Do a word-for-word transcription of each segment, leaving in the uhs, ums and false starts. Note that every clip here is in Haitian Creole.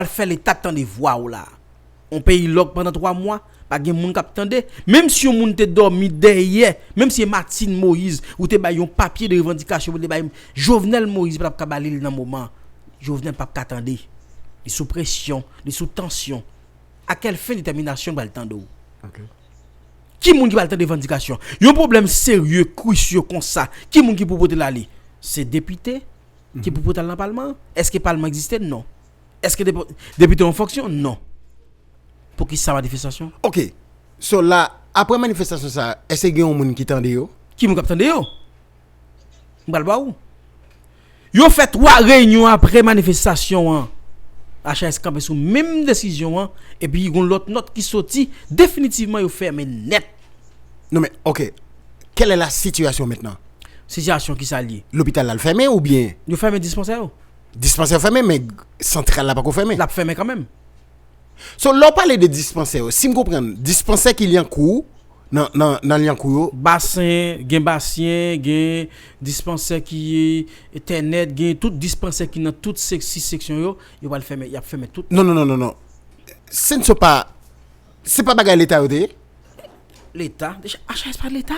Al fè Leta tande vwa w la. On peyi lòk pandan twa mwa, pa gen moun k ap tande. Menm si yon moun te dòmi dèyè, menm si e Martine Moïse, ou te bay yon papye de revandikasyon pou te bay Jovenel Moïse, pa t ap ka ba li l nan moman. Jovenel p ap ka tande. Li sou presyon, li sou tansyon. A kèl fen detèminasyon l pral tande w? Ki moun ki pral tande revandikasyon? Yon pwoblèm serye, kwisye konsa, ki moun ki pou pote l ale? Se depite ki pou pote l nan palman an? Èske palman egziste? Non. Èske depo- depite an fonksyon? Non. Poukisa manifestasyon? Ok. So la, apre manifestasyon sa, èske gen yon moun ki tande yo? Ki moun k ap tande yo? M pral ba ou. Yo fè twa reyinyon apre manifestasyon an. H A S kanpe sou menm desizyon an, epi gon lòt nòt ki soti, definitivman yo fèmen nèt. Non men, ok. Quelle est la situation maintenant? Sitiyasyon ki sa l ye? Lopital la l fèmen oubyen? Yo fèmen dispansè yo. Dispansè fèmen, men santral la pako fèmen. L ap fèmen kanmenm. So, lè w pale de dispansè yo, si m konprann, dispansè ki Lyankou, nan, nan, nan Lyankou yo. Basen, gen basyen, gen dispansè ki entènèt, gen tout dispansè ki nan tout sek, sis seksyon yo, yo pral fèmen, y ap fèmen tout. Non, non, non, non, non. Se n so pa, se pa bagay Leta yo te ye? Leta? H A S pa Leta?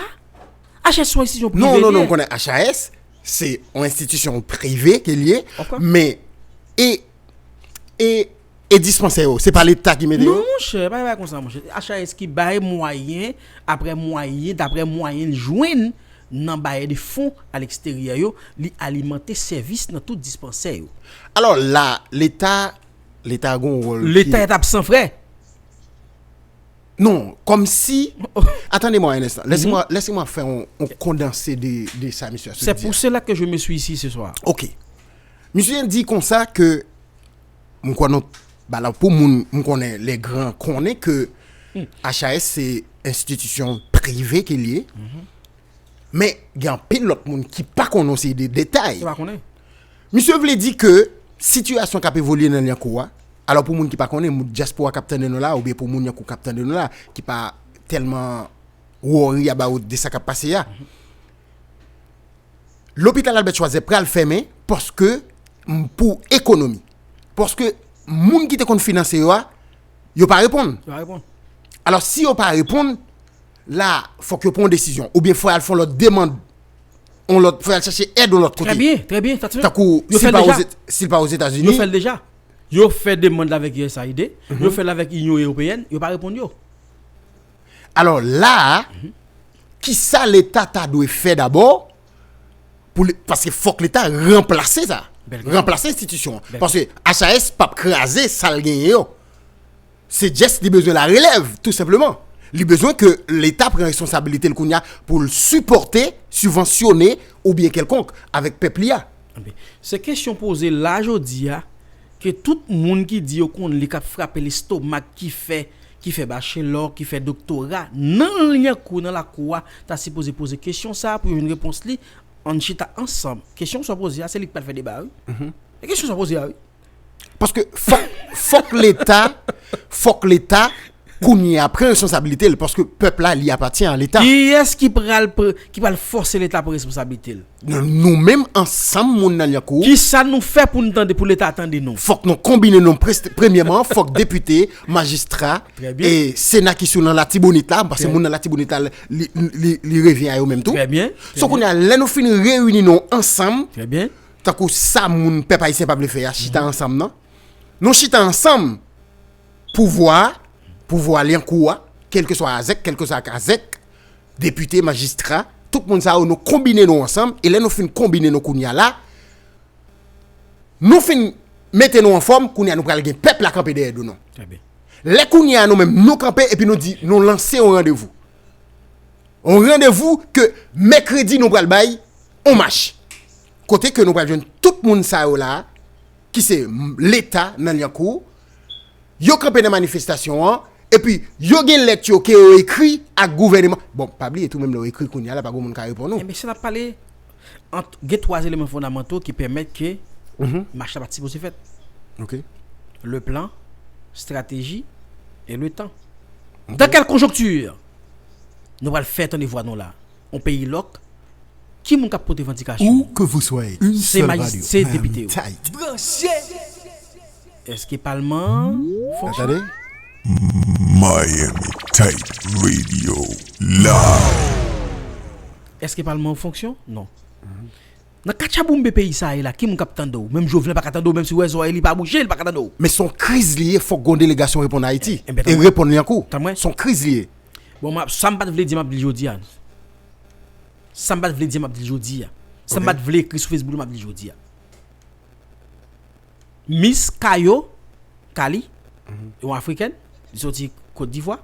H A S se yon enstitisyon prive. Non, non, non, m konnen H A S, se yon enstitisyon prive ke l ye, men, e, e, e dispansè yo, se pa Leta ki mete yo? Non, monchè, pa bay konsa, monchè. H A S ki bay mwayen, apre mwayen, dapre mwayen l jwenn nan bayè de fon aleksteryè yo, li alimante sèvis nan tout dispansè yo. Alò, la, Leta, Leta gon wòl ki. Leta t ap san frè. Non, kòmsi. Attendez-moi un instant. Laissez-moi, laissez-moi faire un, un condensé de, de sa misye a sot di a. C'est pour cela que je me suis ici ce soir. Ok. Misye di konsa ke, m kwè nou, ba la pou moun, m konnen, les grands konnen ke H A S se enstitisyon prive ke l ye. Men, gen anpil lòt moun ki pa konnen yon seri de detay. Yo pa konnen. Misye vle di ke sitiyasyon k ap evolye nan Lyankou a, alò pou moun ki pa konnen, moun dyaspora k ap tande nou la, oubyen pou moun Lyankou k ap tande nou la, ki pa tèlman worry about de sa k ap pase a. Lopital Albert Schweitzer pral fèmen paske, m, pou ekonomi. Paske moun ki te konn finanse yo a, yo pa reponn. Yo pa reponn. Alò, si yo pa reponn, la, fòk yo pran yon desizyon. Oubyen fò y al fè yon lòt demann, yon lòt, fò y al chèche èd yon lòt kote. Trè byen, trè byen. Tankou, si l pa Ozetazini. Yo fè l deja. Yo fè demann la avèk U S A I D, yo fè l avèk Inyon Ewopeyèn, yo pa reponn yo. Alò, la a, kisa Leta ta dwe fè dabò? Pou li, paske fòk Leta ranplase sa. Ranplase enstitisyon an. Paske H A S p ap kraze sa l genyen yo. Se just li bezwen la relèv, tou senpleman. Li bezwen ke Leta pran responsabilite l kounye a pou l sipòte, sibvansyone oubyen kèlkonk avèk pèp li a. Se kesyon poze la jodi a, ke tout moun ki di yo konn li k ap frape lestomak ki fè, ki fè bachelò, ki fè doktora nan Lyankou, nan lakou a, ta sipoze poze kesyon sa a pou yo jwenn repons li. Ann chita ansanm. Kesyon sa w poze a, se li k pral fè deba a, wi. E kesyon sa w poze a, wi. Paske fòk, fòk Leta, fòk Leta kounye a pran responsabilite l, paske pèp la, li apatyen a Leta. Kiyès ki pral pr-, ki pral fòse Leta pran responsablite l? Nou menm ansanm moun nan Lyankou. Kisa nou fè pou n tande, pou Leta tande nou? Fòk nou konbine nou. Premyèman, fòk depite, majistra, e Sena ki sou nan Latibonit la, m panse moun nan Latibonit la, li, li, li revyen a yo menm tou. So kounye a, lè nou fin reyini nou ansanm, tankou sa moun pèp ayisyen pa vle fè a, chita ansanm nan. Nou chita ansanm, pouvwa, pouvwa Lyankou a, kèlkeswa Azèk, kèlkeswa Kazèk, depite, majistra, tout moun sa yo, nou konbine nou ansanm, e lè nou fin konbine nou kounye a la, nou fin mete nou anfòm, kounye a nou pral gen pèp la kanpe dèyè do nou. Lè kounye a nou menm nou kanpe epi nou di nou lanse yon randevou. Yon randevou ke mèkredi nou pral bay yon mach. Kote ke nou pral jwenn tout moun sa yo la, ki se Leta nan Lyankou, yo kanpe nan manifestasyon an, epi yo gen lèt yo ke yo ekri ak gouvèneman. Bon, pa bliye tou, menm lè w ekri kounye a la, pa gen moun ka reponn ou. Ebyen, si n ap pale ant, gen twa eleman fondamanto ki pèmèt ke mach la pa t sipoze fèt. Le plan, stratégie et le temps. Dans quelle conjoncture nou pral fè tande vwa nou la? On peyi lòk, ki moun k ap pote revandikasyon? Où que vous soyez, une seule radio, Miami Tight. Branche! Èske palman an fonksyon? Tande? Miami Tight Radio Live. Èske palman an fonksyon? Non. Nan katchaboumbe peyi sa a ye la, ki moun k ap tande w? Menm Jovenel pa ka tande w, menm si w wè zòrèy li pa bouje, li pa ka tande w. Men se yon kriz li ye, fòk gon delegasyon reponn Ayiti. E reponn li an kou. Se yon kriz li ye. Bon, sa m pa t vle di, m ap di l jodi a. Sa m pa t vle di, m ap di l jodi a. Sa m pa t vle ekri sou Facebook, m ap di l jodi a. Miss Kayo Kali, yon Afrikèn, li soti Kot Divwa.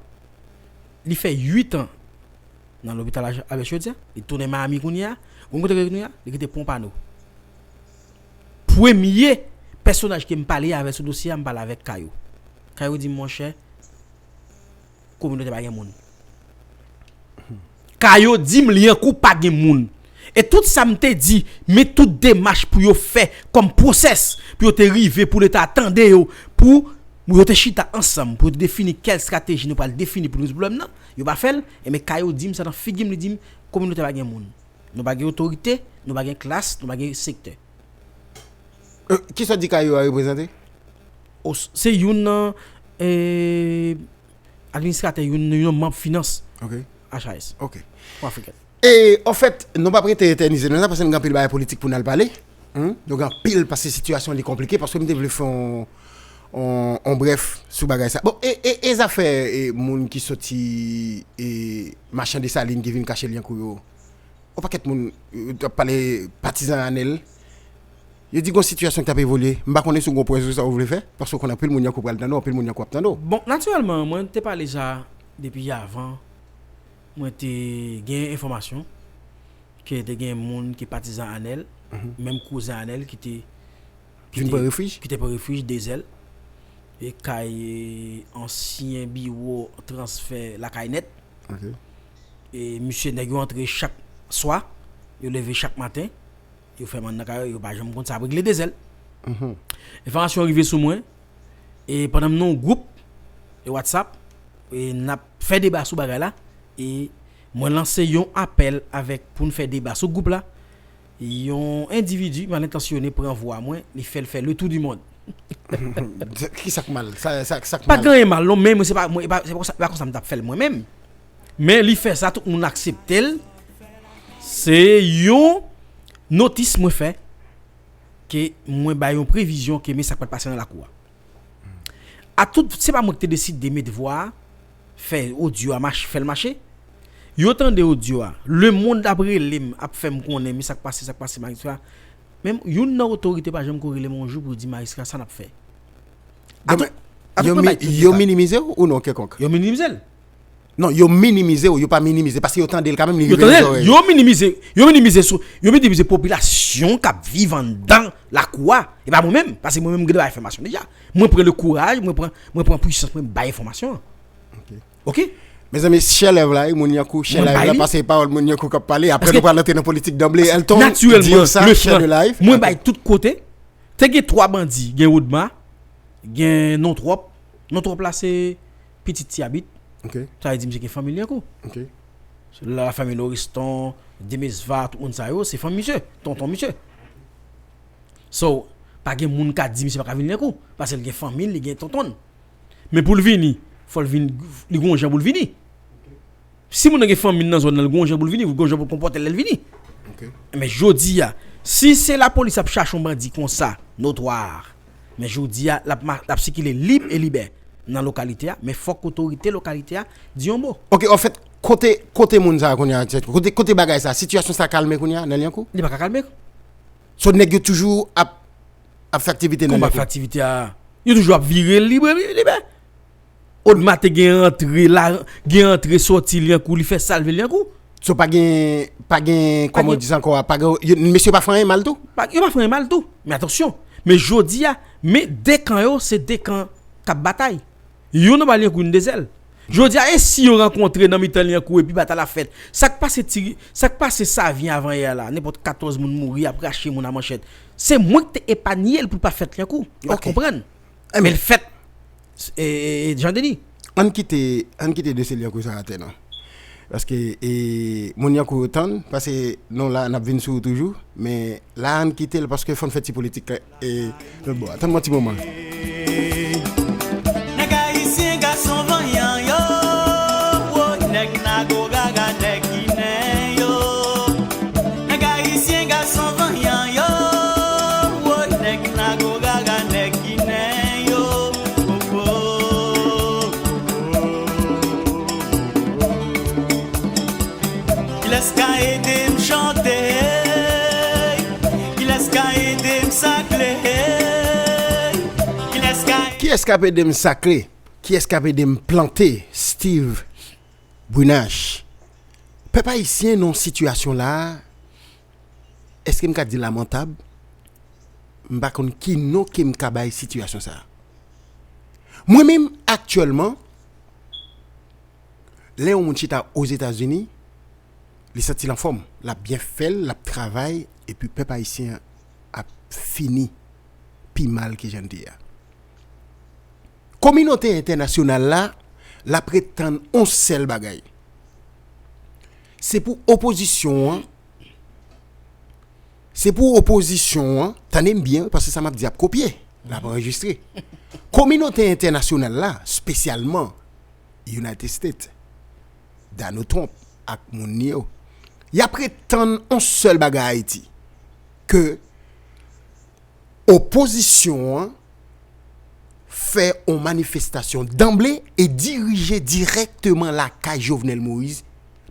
Li fè uit an nan lopital Albert Chaudière. Li tounen Miami kounye a. Ou konn kote l rete kounye a? Li rete Pompano. Premye pèsonaj ke m pale avè sou dosye a, m pale avèk Kayo. Kayo di m, monchè, kominote pa gen moun. Kayo di m li an kou pa gen moun. E tout sa m te di, men tout demach pou yo fè kòm pwosès, pou yo te rive, pou Leta tande yo, pou yo te chita ansanm, pou yo te defini kèl estrateji nou pral defini pou rezoud pwoblèm nan, yo pa fè l. E men Kayo di m sa nan figi m, li di m, kominote pa gen moun. Nou pa gen otorite, nou pa gen klas, nou pa gen sektè. Kisa w di Kayo a reprezante? Se youn nan administratè, youn nan manm finans H A S. Ok. Pou Afriken. E anfèt, nou p ap rete etènize nan sa paske n gen anpil bagay politik pou n al pale. Nou gen anpil paske sitiyasyon li konplike paske m te vle fè yon, yon, yon brèf sou bagay sa. Bon, e, e, e zafè e, moun ki soti e, Machan Desalin ki vin kache lyankou yo. Yon pakèt moun t ap pale patizan Anèl. Yo di gon sitiyasyon ki t ap evolye. M pa konnen si w gon pwen sou sa w vle fè, paske w konnen anpil moun lyankou pral tande w, anpil moun lyankou ap tande w. Bon, natirèlman, mwen te pale sa depi avan. Mwen te gen enfòmasyon ke te gen moun ki patizan Anèl, menm kouzen Anèl ki te Vin pran refij? Ki te pran refij Dezèl. E kay ansyen biwo transfè Lakay Nèt. E misye nèg yo antre chak swa, yo leve chak maten, yo fè mann nan kay yo, yo pa janm konn sa ap regle Dezèl. Enfòmasyon rive sou mwen, e pandan m nan yon gwoup e WhatsApp, e n ap fè deba sou bagay la, e mwen lanse yon apèl avèk pou n fè deba sou gwoup la. Yon endividi malentansyone pran vwa mwen, li fè l fè le tour du monde. Kisa k mal? Sa, sa, sa k mal? Pa gen anyen mal non, men mwen se pa, mwen, e pa, se pa konsa, e pa konsa m t ap fè l mwen menm. Men li fè sa, tout moun aksepte l. Se yon notis mwen fè, ke mwen bay yon previzyon ke men sa k pral pase nan lakou a. A tout, se pa mwen ki te deside met vwa a, fè odyo a mache, fè l mache. Yo tande odyo a. Lemonn ap rele m, ap fè m konnen, men sa k pase, sa k pase, majistra. Men youn nan otorite pa janm ko rele m yon jou pou di majistra sa n ap fè. Yo minimize w ou non kèkonk? Yo minimize l. Non, yo minimize w, yo pa minimize, paske yo tande l kanmenm, li rive nan zòrèy yo. Yo minimize, yo minimize sou, yo minimize popilasyon k ap viv anndan lakou a. E pa mwen menm, paske mwen menm m gen dwa enfòmasyon deja. Mwen pran le kouraj, mwen pran, mwen pran pwisans mwen bay enfòmasyon an. Ok. Mezanmi, share live la wi, moun lyankou, share live la, pase pawòl moun lyankou k ap pale, apre nou pral antre nan politik danble. Elton, di yo sa, share the live. Mwen bay tout kote. Te gen twa bandi, gen Rodma, gen Non Twòp. Non Twòp la se pitit Ti Abit. Sa vle di misye gen fanmi l lyankou. La fanmi Loriston, Demesva, tout moun sa yo, se fanmi misye, tonton misye. So, pa gen moun ka di misye pa ka vin lyankou, paske l gen fanmi l, li gen tonton l. Men pou l vini, fò l vin, li gon jan pou l vini. Si moun nan gen fanmi l nan zòn nan, li gon jan pou l vini, li gon jan pou l konpòte l lè l vini. Men jodi a, si se lapolis ap chache yon bandi konsa, notwa, men jodi a, l ap, l ap sikile lib e libè nan lokalite a, men fòk otorite lokalite a di yon mo. Ok, anfèt, kote, kote moun sa a kounye a, kote, kote bagay sa a, sitiyasyon sa a kalme kounye a nan lyankou? Li pa ka kalme. So nèg yo toujou ap, ap fè aktivite nan lyankou? Kòman ap fè aktivite a? Yo toujou ap vire l libè, libè. Odma te gen antre la, gen antre sòti lyankou, li fè sa l vle lyankou. So pa gen, pa gen, kòman w di sa ankò a, pa gen, mesye yo pa fè anyen mal tou? Yo pa fè anyen mal tou, men atansyon, men jodi a, men de kan yo se de kan k ap batay. Youn anba lyankou, youn dezèl. Jodi a, e si yo rankontre nan mitan lyankou epi batay la fèt? Sa k pase Ti, sa k pase Savyen avanyè a la, nenpòt katòz moun mouri, ap rache moun a manchèt. Se mwen ki te epanye l pou l pa fèt lyankou. Yo pa t konprann. Men l fèt. E, e, e, Jan Deni. Ann kite, ann kite dosye lyankou sa atè non. Paske e, moun lyankou yo tann, paske nou la n ap vin sou ou toujou, men la ann kite l paske fò n fè ti politik e, lòt bò a. Tann mwen ti moman. Nèg ayisyen gason vanyan yo, wo, nèg nago gaga, nèg ginen yo. Nèg ayisyen gason vanyan yo, wo, nèg nago gaga, nèg ginen yo. Oh, oh, oh, oh, oh. Kilès ka ede m chante? Kilès ka ede m sakle? Kilès ka Kiyès k ap ede m sakle? Kiyès k ap ede m plante? Steve Brunache. Pèp ayisyen nan sitiyasyon la a, èske m ka di lamantab? M pa konn ki non ke m ka bay sitiyasyon sa a. Mwen menm, aktyèlman, lè yon moun chita Ozetazini, li santi l anfòm, l ap byen fè l, l ap travay, epi pèp ayisyen an ap fini pi mal ke jan l te ye a. Kominote entènasyonal la, l ap ret tann yon sèl bagay. Se pou opozisyon an, se pou opozisyon an, tande m byen, paske sa m ap di ap kopye, l ap anrejistre. Kominote entènasyonal la, espesyalman United States, Donald Trump ak moun li yo, y ap ret tann yon sèl bagay Ayiti, ke opozisyon an fè yon manifestasyon danble e dirije dirèkteman lakay Jovenel Moïse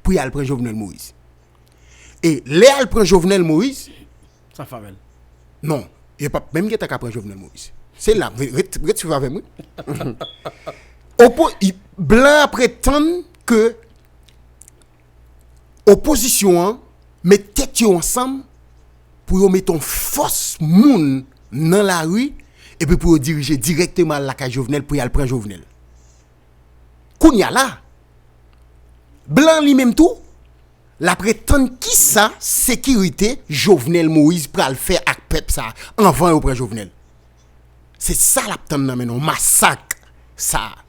pou y al pran Jovenel Moïse. E lè y al pran Jovenel Moïse, Sa fè avè l. Non, yo p ap menm gentan ka pran Jovenel Moïse. Se la, ret, ret swiv avè m, wi. Opo, i- blan ap ret tann ke opozisyon an met tèt yo ansanm pou yo mete yon fòs moun nan lari epi pou yo dirije dirèkteman al lakay Jovenel pou y al pran Jovenel. Kounye a la, blan li menm tou, l ap ret tann kisa sekirite Jovenel Moïse pral fè ak pèp sa a anvan yo pran Jovenel. Se sa l ap tann nan men nou, masak sa a.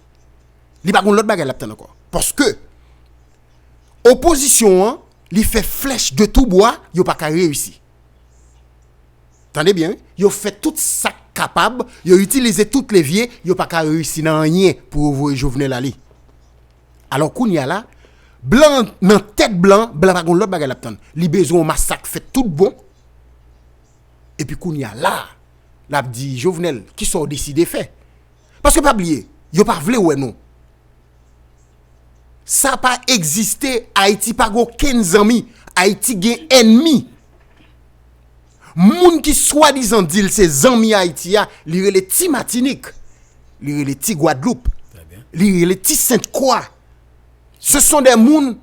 Li pa gon lòt bagay l ap tann ankò. Paske opozisyon an, li fè flèch de tou bwa, yo pa ka reyisi. Tande byen, wi. Yo fè tout sa k kapab, yo itilize tout levye, yo pa ka reyisi nan anyen pou yo voye Jovenel ale. Alò kounye a la, blan nan tèt blan, blan pa gon lòt bagay l ap tann. Li bezwen yon masak fèt tout bon. Epi kounye a la, l ap di Jovenel, kisa w deside fè? Paske pa bliye, yo pa vle wè nou. Sa pa egziste, Ayiti pa gen okenn zanmi, Ayiti gen ènmi. Moun ki swadizan di l se zanmi Ayiti a, li rele Ti Matinik, li rele Ti Gwadloup, li rele Ti Sent Kwa. Ce sont des moun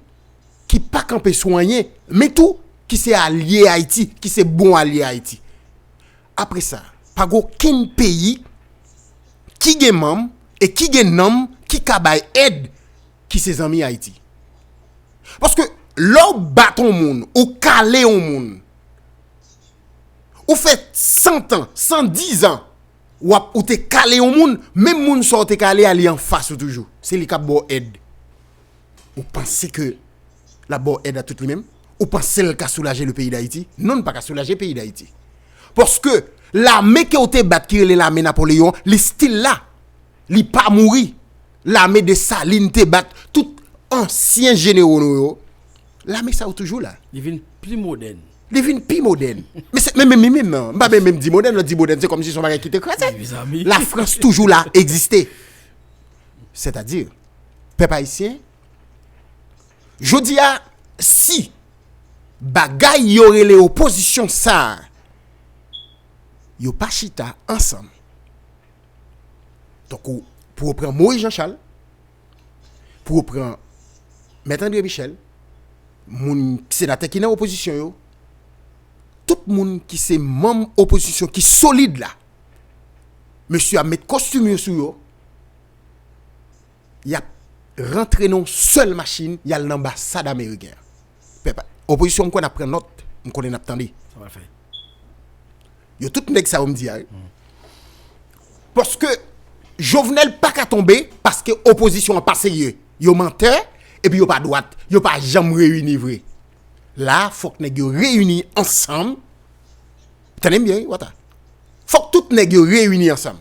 ki pa kanpe sou anyen, men tou ki se alye Ayiti, ki se bon alye Ayiti. Apre sa, pa gen okenn peyi ki gen manm e ki gen nanm ki ka bay èd ki se zanmi Ayiti. Paske lè w bat yon moun, ou kale yon moun, ou fè san tan, san diz an, w ap, ou te kale yon moun, menm moun sa w te kale a, li anfas ou toujou. Se li k ap ba w èd. Ou panse ke l ap ba w èd a tout li menm? Ou panse l ka soulaje le peyi Dayiti? Non, l pa ka soulaje peyi Dayiti. Paske lame ke w te bat ki rele lame Napoleyon, li still la. Li pa mouri. Lame Desalin te bat tout ansyen jenero nou yo. Lame sa yo toujou la. Li vin pi modèn. Li vin pi modèn. Men se, men, men, men, men, non. M pa menm, menm di modèn, lè w di modèn, se kòmsi se yon bagay ki te kraze. Mezanmi. Lafrans toujou la, egziste. Sètadi, pèp ayisyen, jodi a, si bagay yo rele opozisyon sa a, yo pa chita ansanm. Tankou, pou yo pran Moïse Jean Charles, pou yo pran Mèt André Michel, moun senatè ki nan opozisyon yo, tout moun ki se manm opozisyon ki solid la, mesye ap met kostim yo sou yo, y ap rantre nan yon sèl machin, y al nan anbasad ameriken an. Pèp, opozisyon, m kwè n ap pran nòt, m konnen n ap tande. Sa pral fè. Yo tout nèg sa yo m di a, wi. Paske Jovenel pa ka tonbe paske opozisyon an pa serye. Yo mantè, epi yo pa dwat. Yo pa janm reyini vre. La, fòk nèg yo reyini ansanm. Tande m byen, wi, Wata. Fòk tout nèg yo reyini ansanm.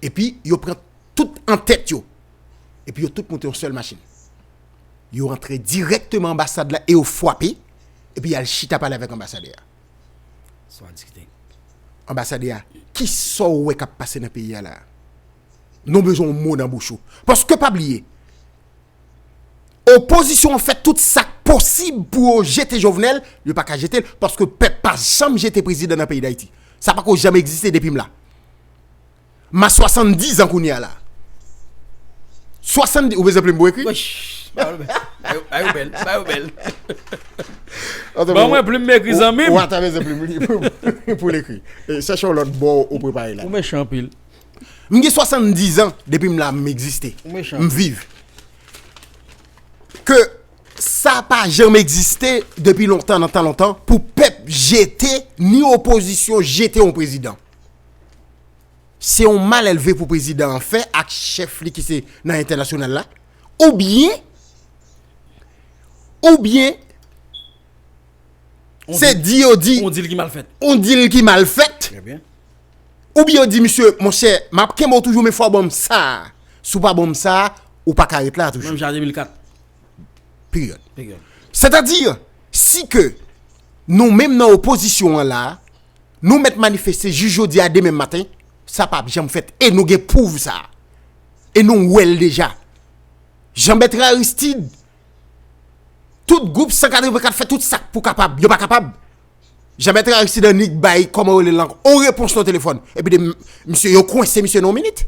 Epi yo pran tout an tèt yo. Epi yo tout monte yon sèl machin. Yo antre dirèkteman anbasad la e yo frape. Epi y al chita pale avèk anbasadè a. Sa w ap diskite. Anbasadè a, kisa w wè k ap pase nan peyi a la? Nou bezwen yon mo nan bouch ou. Paske pa bliye, opozisyon an fè tout sa k posib pou yo jete Jovenel, yo pa ka jete l, paske pèp pa janm jete prezidan nan peyi Dayiti. Sa pako janm egziste depi m la. M a swasanndizan kounye a la. Swasanndizan, ou bezwen plim pou ekri? Wesh, ba yo bèl. Ba yo- ba yo bèl. Ba yo bèl. Anto, Ban mwen plim m ekri, zanmi m. Ou ata bezwen plim pou, pou l ekri. E, chèche yon lòt bò ou prepare la. Ou mechan anpil. M gen swasanndizan depi m la, m egziste. Ou mechan. M viv. Ke sa pa janm egziste depi lontan, nan tan lontan, pou pèp jete, ni opozisyon jete yon prezidan. Se yon malelve pou prezidan an fè ak chèf li ki se nan entènasyonal la. Oubyen, oubyen, se di yo di, On dil ki mal fèt. On dil ki mal fèt. Trè byen. Oubyen yo di, misye, monchè, m ap kenbe w toujou, men fò w ban m sa. Si w pa ban m sa, ou pa ka ret la toujou. Menm jan de mil kat. Peryòd. Peryòd. Sètadi, si ke nou menm nan opozisyon an la, nou mèt manifeste jis jodi a demen maten, sa p ap janm fèt. E nou gen pwouv sa. E nou wè l deja. Jean Bertrand Aristide, tout gwoup san katrevenkat fè tout sa k pou kapab. Yo pa kapab. Jean Bertrand Aristide annik bay, kòman yo rele l ankò, on repons nan telefòn. Epi de, misye, yo kwense misye nan yon minit.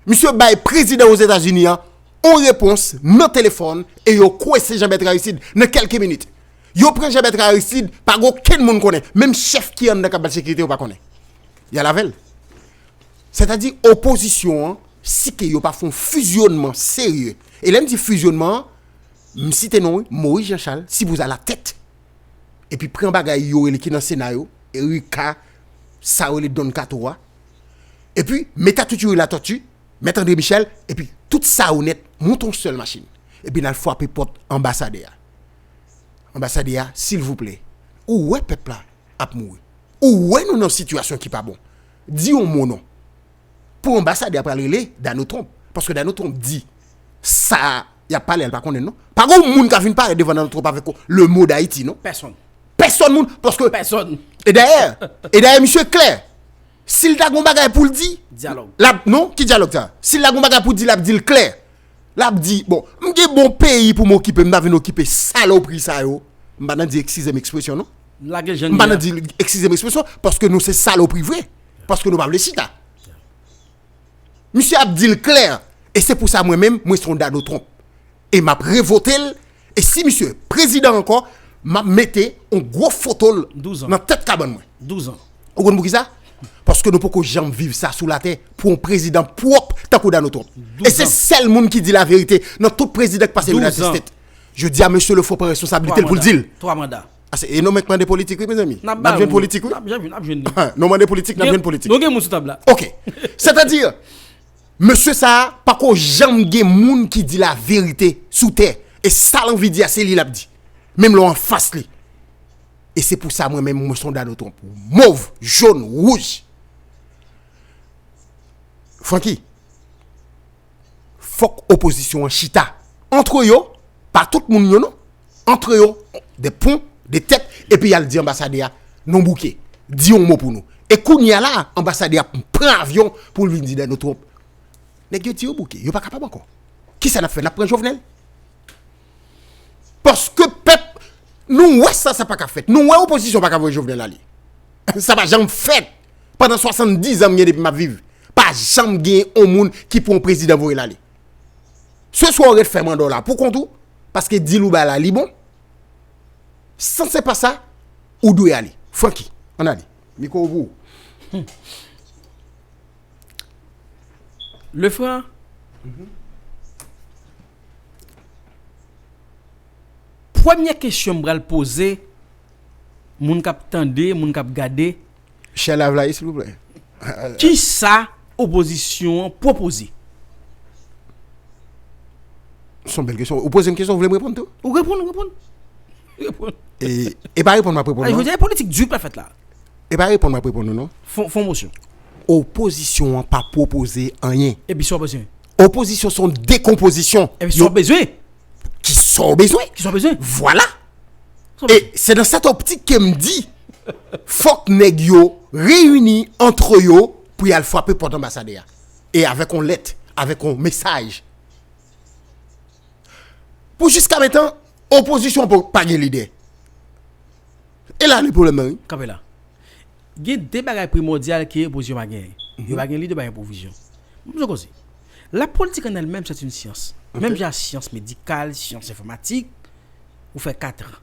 Misye bay prezidan Ozetazini an on repons nan telefòn e yo kwense Jean Bertrand Aristide nan kèlke minit. Yo pran Jean Bertrand Aristide, pa gen okenn moun konnen. Menm chèf ki anndan k ap bat sekirite yo pa konnen. Y al avè l. Sètadi, opozisyon an, si ke yo pa fè yon fizyonnman serye. E lè m di fizyonnman an, m site non wi, Maurice Jean Charles, sipoze alatèt. Epi pran bagay yo rele ki nan Sena yo, Erika, sa yo rele Don Kato a. Epi, Meta Tuturi Latòti, Mèt André Michel, epi tout sa yo nèt, monte yon sèl machin. Epi n al frape pòt anbasadè a. Anbasadè a, silvouplè, ou wè pèp la ap mouri. Ou wè nou nan sitiyasyon ki pa bon. Di yon mo non. Pou anbasadè a pral rele Dano Trump. Paske Dano Trump di sa y ap pale a, l pa konnen non. Pa gen moun ka vin parèt devan Dano Trump avèk le mot d'Haïti non. Pèsonn. Pèsonn moun. Paske Pèsonn. E dayè, e dayè misye klè. Si l ta gon bagay pou l di, Dyalòg. L ap, non, ki dyalòg sa? Si l ta gon bagay pou di, l ap di l klè. L ap di, bon, m gen bon peyi pou m okipe, m ta vin okipe salopri sa yo. M pa nan di, eskize m ekspresyon non. Lage jan M pa nan di, eskize m ekspresyon, paske nou se salopri vre. Paske nou pa vle chita. Misye ap di l klè. E se pou sa mwen menm, mwen se yon Dano Trump. E m ap revote l. E si misye prezidan ankò, m ap mete yon gwo foto l Douz an. Nan tèt kabann mwen. Douz an. Ou konn poukisa? Paske nou poko janm viv sa sou latè pou yon prezidan pwòp tankou Dano Trump. E se sèl moun ki di laverite nan tout prezidan ki pase United States. Jodi a, mesye Lefò pran responsablite l pou l di l. Twa manda. Ase, e nou menm k mande politik wi, mezanmi. N ap jwenn politik wi. N ap jwenn, n ap jwenn. Nou mande politik, n ap jwenn politik. Nou gen moun sou tab la. Ok. Sètadi, mesye sa a pako janm gen moun ki di laverite sou tè. E sa l anvi di a, se li l ap di. Menm lè w anfas li. E se pou sa mwen menm, mwen se yon Dano Trump. Mov, jòn, wouj. Francky, fòk opozisyon an chita. Antre yo, pa tout moun yo non. Antre yo, de pon, de tèt, epi y al di anbasadè a, non bouke. Di yon mo pou nou. E kounye a la, anbasadè a pran avyon pou l vin di Dano Trump. Nèg yo di yo bouke, yo pa kapab ankò. Kisa n ap fè? N ap pran Jovenel? Paske pèp, nou wè sa, sa pa ka fèt. Nou wè opozisyon pa ka voye Jovenel ale. Sa pa janm fèt. Pandan swasanndizan m gen depi m ap viv. Pa janm gen yon moun ki pran yon prezidan voye l ale. Se swa w ret fè manda w la pou kont ou, paske dil ou bay la li bon. San se pa sa, ou dwe ale. Francky, ann ale. Mikwo w pou ou. Lefran, premye kesyon m pral poze moun k ap tande, moun k ap gade, Share live la, silvouplè. Kisa opozisyon an pwopoze? Se yon bèl kesyon. Ou poze m kesyon, ou vle m reponn tou? Ou reponn, ou reponn. Ou reponn. E, e pa reponn m ap reponn Ay, non. Jodi a, politik di k ap fèt la. E pa reponn m ap reponn ou non. Fon, fon mosyon. Opozisyon an pa pwopoze anyen. Epi sa w bezwen. Opozisyon se yon dekonpozisyon. Epi sa w bezwen. Ki sa w bezwen? Ki sa w bezwen? Vwala. Sa w E bezwen. Se nan sèt optik ke m di, fòk nèg yo reyini antre yo pou y al frape pòt anbasadè a. E avèk yon lèt, avèk yon mesaj. Pou jiska mentan, opozisyon pa gen lidè. E la li pwoblèm nan, wi. Kanpe la. Gen de bagay primòdyal ke opozisyon pa genyen. Yo pa gen lidè, pa gen pwovizyon. Mwen koze. La politik an èl menm se yon syans. Menm jan syans medikal, syans enfòmatik, ou fè kat an.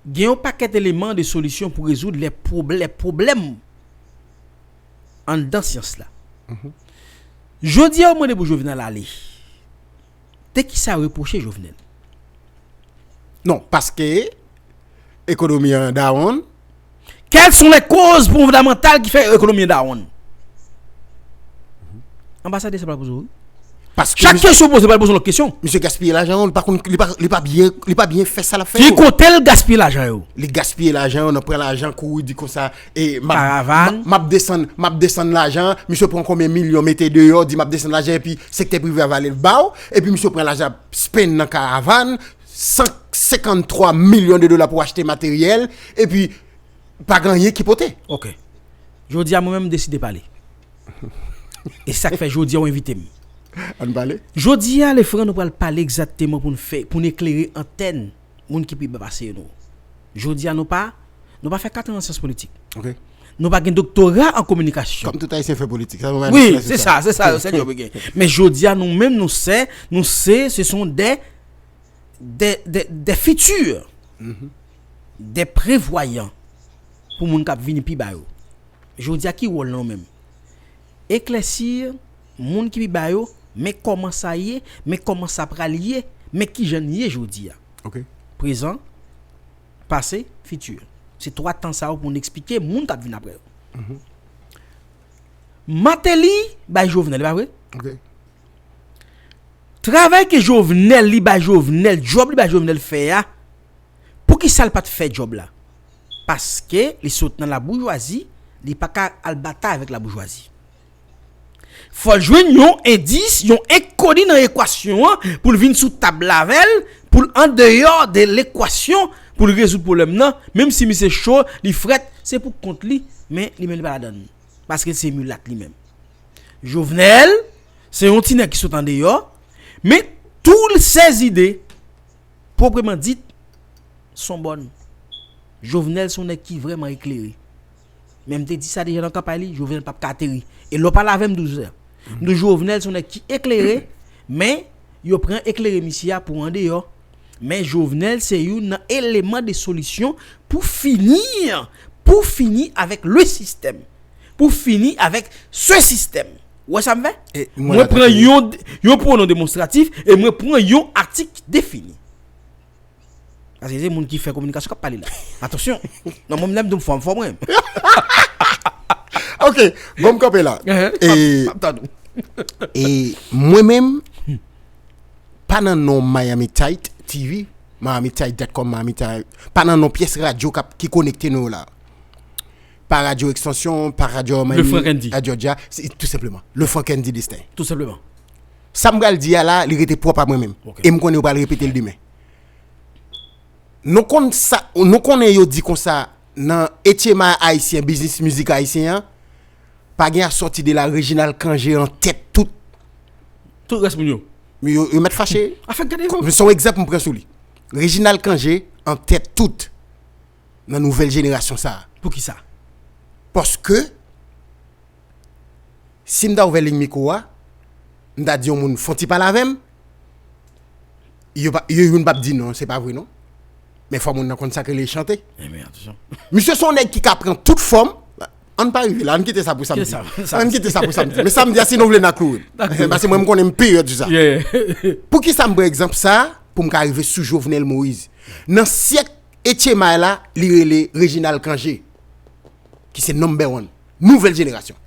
Gen yon pakèt eleman de solisyon pou rezoud lè pwoblè- pwoblèm anndan syans la. Jodi a, ou mande pou Jovenel ale. De ki sa repwoche Jovenel? Non, paske ekonomi an dawon. Quelles sont les causes fondamentales qui fait ekonomi an dawon? Anbasadè sa pral poze w. Paske Chak kesyon poze pral poze lòt kesyon. Misye gaspiye lajan, li pa konn, li pa, li pa byen, li pa byen fè sa l ap fè. Ki kote l gaspiye lajan yo? Li gaspiye lajan, nan pran lajan kouri di konsa e m ap- Karavàn. m ap- m ap desann, m ap desann lajan, misye pran konbyen milyon mete deyò, di m ap desann lajan epi sektè prive a vale l ba w, epi misye pran lajan ap spend nan karavàn, san senkanntwa milyon de dola pou achte materyèl, epi pa gen anyen ki pote. Ok. Jodi a mwen menm m deside pale. E sa k fè jodi a ou envite m. Ann pale. Jodi a, Lefran, nou pral pale egzakteman pou n fè, pou n eklere antèn moun ki pi ba pase nou. Jodi a, nou pa, nou pa fè kat an nan syans politik. Ok. Nou pa gen doktora an kominikasyon. Kòm tout ayisyen fè politik. Sa, Wi, se sa, se sa, se djòb li gen. Men jodi a, nou menm, nou se, nou se, se son de, de, de, de fitir, de prevwayan pou moun k ap vini pi ba yo. Jodi a, ki wòl nou menm? Eklèsi moun ki pi ba yo, men kòman sa ye, men kòman sa pral ye, men kijan n ye jodi a. Ok. Prezan, pase, fiti. Se twa tan sa yo pou n eksplike moun k ap vin apre yo. Mateli bay Jovenel, e pa vre? Ok. Travay ke Jovenel, li bay Jovenel, djòb li bay Jovenel fè a, poukisa l pa t fè djòb la? Paske li sot nan laboujwazi, li pa ka al batay avèk laboujwazi. Fò l jwenn yon endis, yon enkoni nan ekwasyon an pou l vin sou tab la avè l, pou l andeyò de lekwasyon, pou l rezoud pwoblèm nan, menm si misye cho, li frèt, se pou kont li, men li menm li pa ladann. Paske l se milat li menm. Jovenel, se yon ti nèg ki sot andeyò, men tout ses idées, proprement dites, sont bonnes. Jovenel se yon nèg ki vrèman eklere. Men m te di sa deja nan kanpay li, Jovenel p ap ka ateri. E lè w pale avè m, m di w sa. M di w Jovenel se yon nèg ki eklere, men yo pran eklere misye a pou andeyò. Men Jovenel se youn nan eleman de solisyon pou fini, pou fini avèk le système. Pou fini avèk ce système. Ou wè sa m fè? E Mwen pran yon, yon pwonon demonstratif e mwen pran yon atik ki defini. Paske se moun ki fè kominikasyon k ap pale la. Atansyon. Non, mwen menm lè m di m fò, m fò mwen. Ok, bon, m kanpe la. Ehe, E, m ap, m ap tann ou. E mwen menm, pa nan non Miami Tight T V, Miami Tight dot com, Miami Tight, pa nan non pyès radyo k ap, ki konekte nou la. Pa radyo Extension, pa radyo Miami, Frank Andy. Radyo Dja, se tou senpleman. Le Frank Andy Destin. Tou senpleman. Sa m pral di a la, li rete pwòp a mwen menm. Ok. E m konnen yo pral repete l demen. Nou konn sa, nou konnen yo di konsa, nan H M I ayisyen, biznis mizik ayisyen an, pa gen a sòti de la, Reginald Cangé an tèt tout. Tout rès moun yo. Yo, yo mèt fache. Afè gade yo. Se yon egzanp m pran sou li. Reginald Cangé an tèt tout nan nouvèl jenerasyon sa a. Poukisa? Paske, si m ta ouvè liy mikwo a, m ta di yon moun fon ti pale avè m, yo pa, yo youn p ap di non, se pa vre non. Men fò moun nan konn sa k rele chante. Enben, atansyon. Misye se yon nèg ki ka pran tout fòm. Ann pa rive la, ann kite sa pou samdi. Kite sa, samdi. Ann kite sa pou samdi. Men samdi a, si nou vle n a kouri. Dakò. Paske mwen, m konnen m peryòd sou sa. Yeah. Poukisa m pran egzanp sa a? Pou m ka rive sou Jovenel Moïse. Nan syèk H M I la, li rele Reginald Cangé, ki se number one. Nouvèl jenerasyon.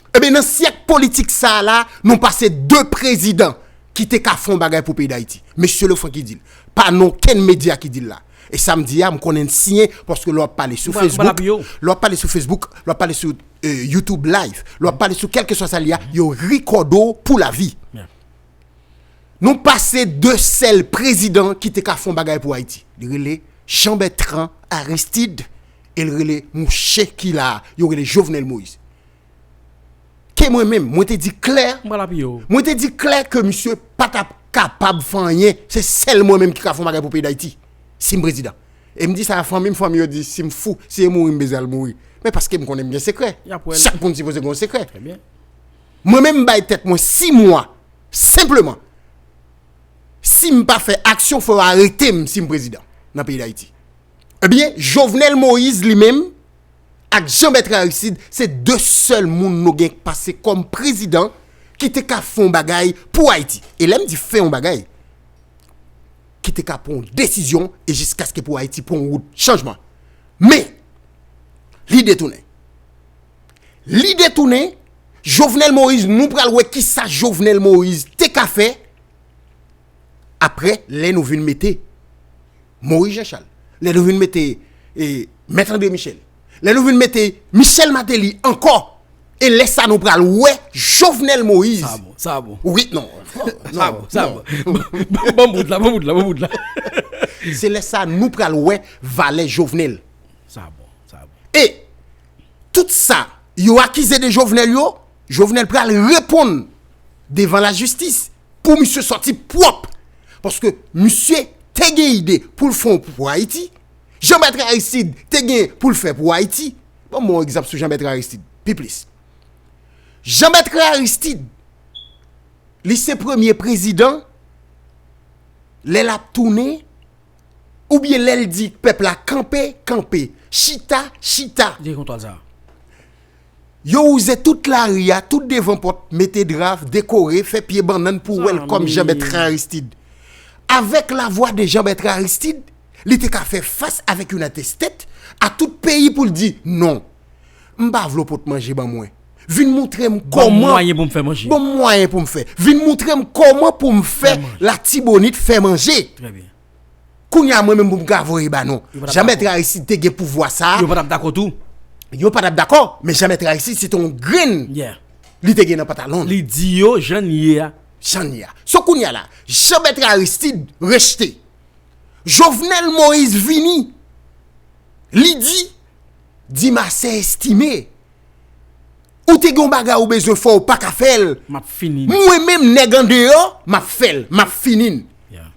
Ebyen, nan syèk politik sa a la, nou pase de prezidan ki te ka fè yon bagay pou peyi Dayiti. Mesye Lefranc ki di l. Pa nan okenn medya ki di l la. E sa m di a, m konnen l siyen, paske lè w ap pale sou Ou pa, ou pa Facebook, lapiye w. Lè w ap pale sou Facebook, lè w ap pale sou eh, YouTube live, lè w ap pale sou kèlkeswa sa l ye a, yo rekòde w pou lavi. Nou pase de sèl prezidan ki te ka fè yon bagay pou Ayiti. Li rele Jean Bertrand Aristide e li rele mouche ki la a, yo rele Jovenel Moïse. Ke mwen menm, mwen te di klè, mwen te di klè ke misye pa t ap kapab fè anyen. Se sèl mwen menm ki ka fè yon bagay pou peyi Dayiti. Si m prezidan. E m di sa a fanmi m, fanmi yo di si m fou, si e mouri m bezwen al mouri. Men paske m konnen m gen sekrè. Chak moun sipoze gen yon sekrè. Mwen menm m bay tèt mwen sis mwa, senpleman. Si m pa fè aksyon, fò yo arete m si m prezidan nan peyi Dayiti. Ebyen, Jovenel Moïse li menm ak Jean Bertrand Aristide se de sèl moun nou gen pase kòm prezidan ki te ka fè yon bagay pou Ayiti. E lè m di fè yon bagay, ki te ka pran yon desizyon e jiskaske pou Ayiti pran yon wout chanjman. Men, li detounen. Li detounen, Jovenel Moïse, nou pral wè kisa Jovenel Moïse te ka fè apre lè nou vin mete Moïse Jean Charles, lè nou vin mete eh, Mèt André Michel, lè nou vin mete Michel Martelly ankò, e lè sa nou pral wè Jovenel Moïse. Sa bon, sa bon. Wi, non. Sa bon, sa bon. Ban bout la, ban bout la, ban bout la. Se lè sa nou pral wè valè Jovenel. Sa bon, sa bon. E tout sa yo akize de Jovenel yo, Jovenel pral reponn devan lajistis pou misye sòti pwòp. Paske misye te gen ide pou l fè yon pou Ayiti. Jean Bertrand Aristide te gen pou l fè pou Ayiti. Ban mwen yon egzanp sou Jean Bertrand Aristide, pi plis. Jean Bertrand Aristide, li se premye prezidan, lè l ap tounen, oubyen lè l di pèp la kanpe, kanpe, chita, chita. Li te gen kontwòl sa. Yo wouze tout lari a, tout devan pòt, mete dra, dekore, fè pye bannann pou welcome Jean Bertrand Aristide. Avèk lavwa de Jean Bertrand Aristide, li te ka fè fas avèk United States a tout peyi pou l di non. M pa vle w pot manje ban mwen. Vin moutre m kòman. Ban m mwayen pou m fè manje. Ban m mwayen pou m fè. Vin moutre m kòman pou m fè Latibonit fè manje. Trè byen. Kounye a mwen menm pou m ka voye ba nou. Jean Bertrand Aristide te gen pouvwa sa a. Yo pa t ap dakò tou. Yo pa t ap dakò, men Jean Bertrand Aristide se te yon grenn li te gen nan pantalon l. Li di yo jan l ye a. Jan l ye a. So kounye a la, Jean Bertrand Aristide rejte. Jovenel Moïse vini. Li di, Dimasè Estimé, ou te gen yon bagay ou bezwen fè, ou pa ka fè l. M ap fini. Mwen menm, nèg andeyò, m ap fè l, m ap fini n.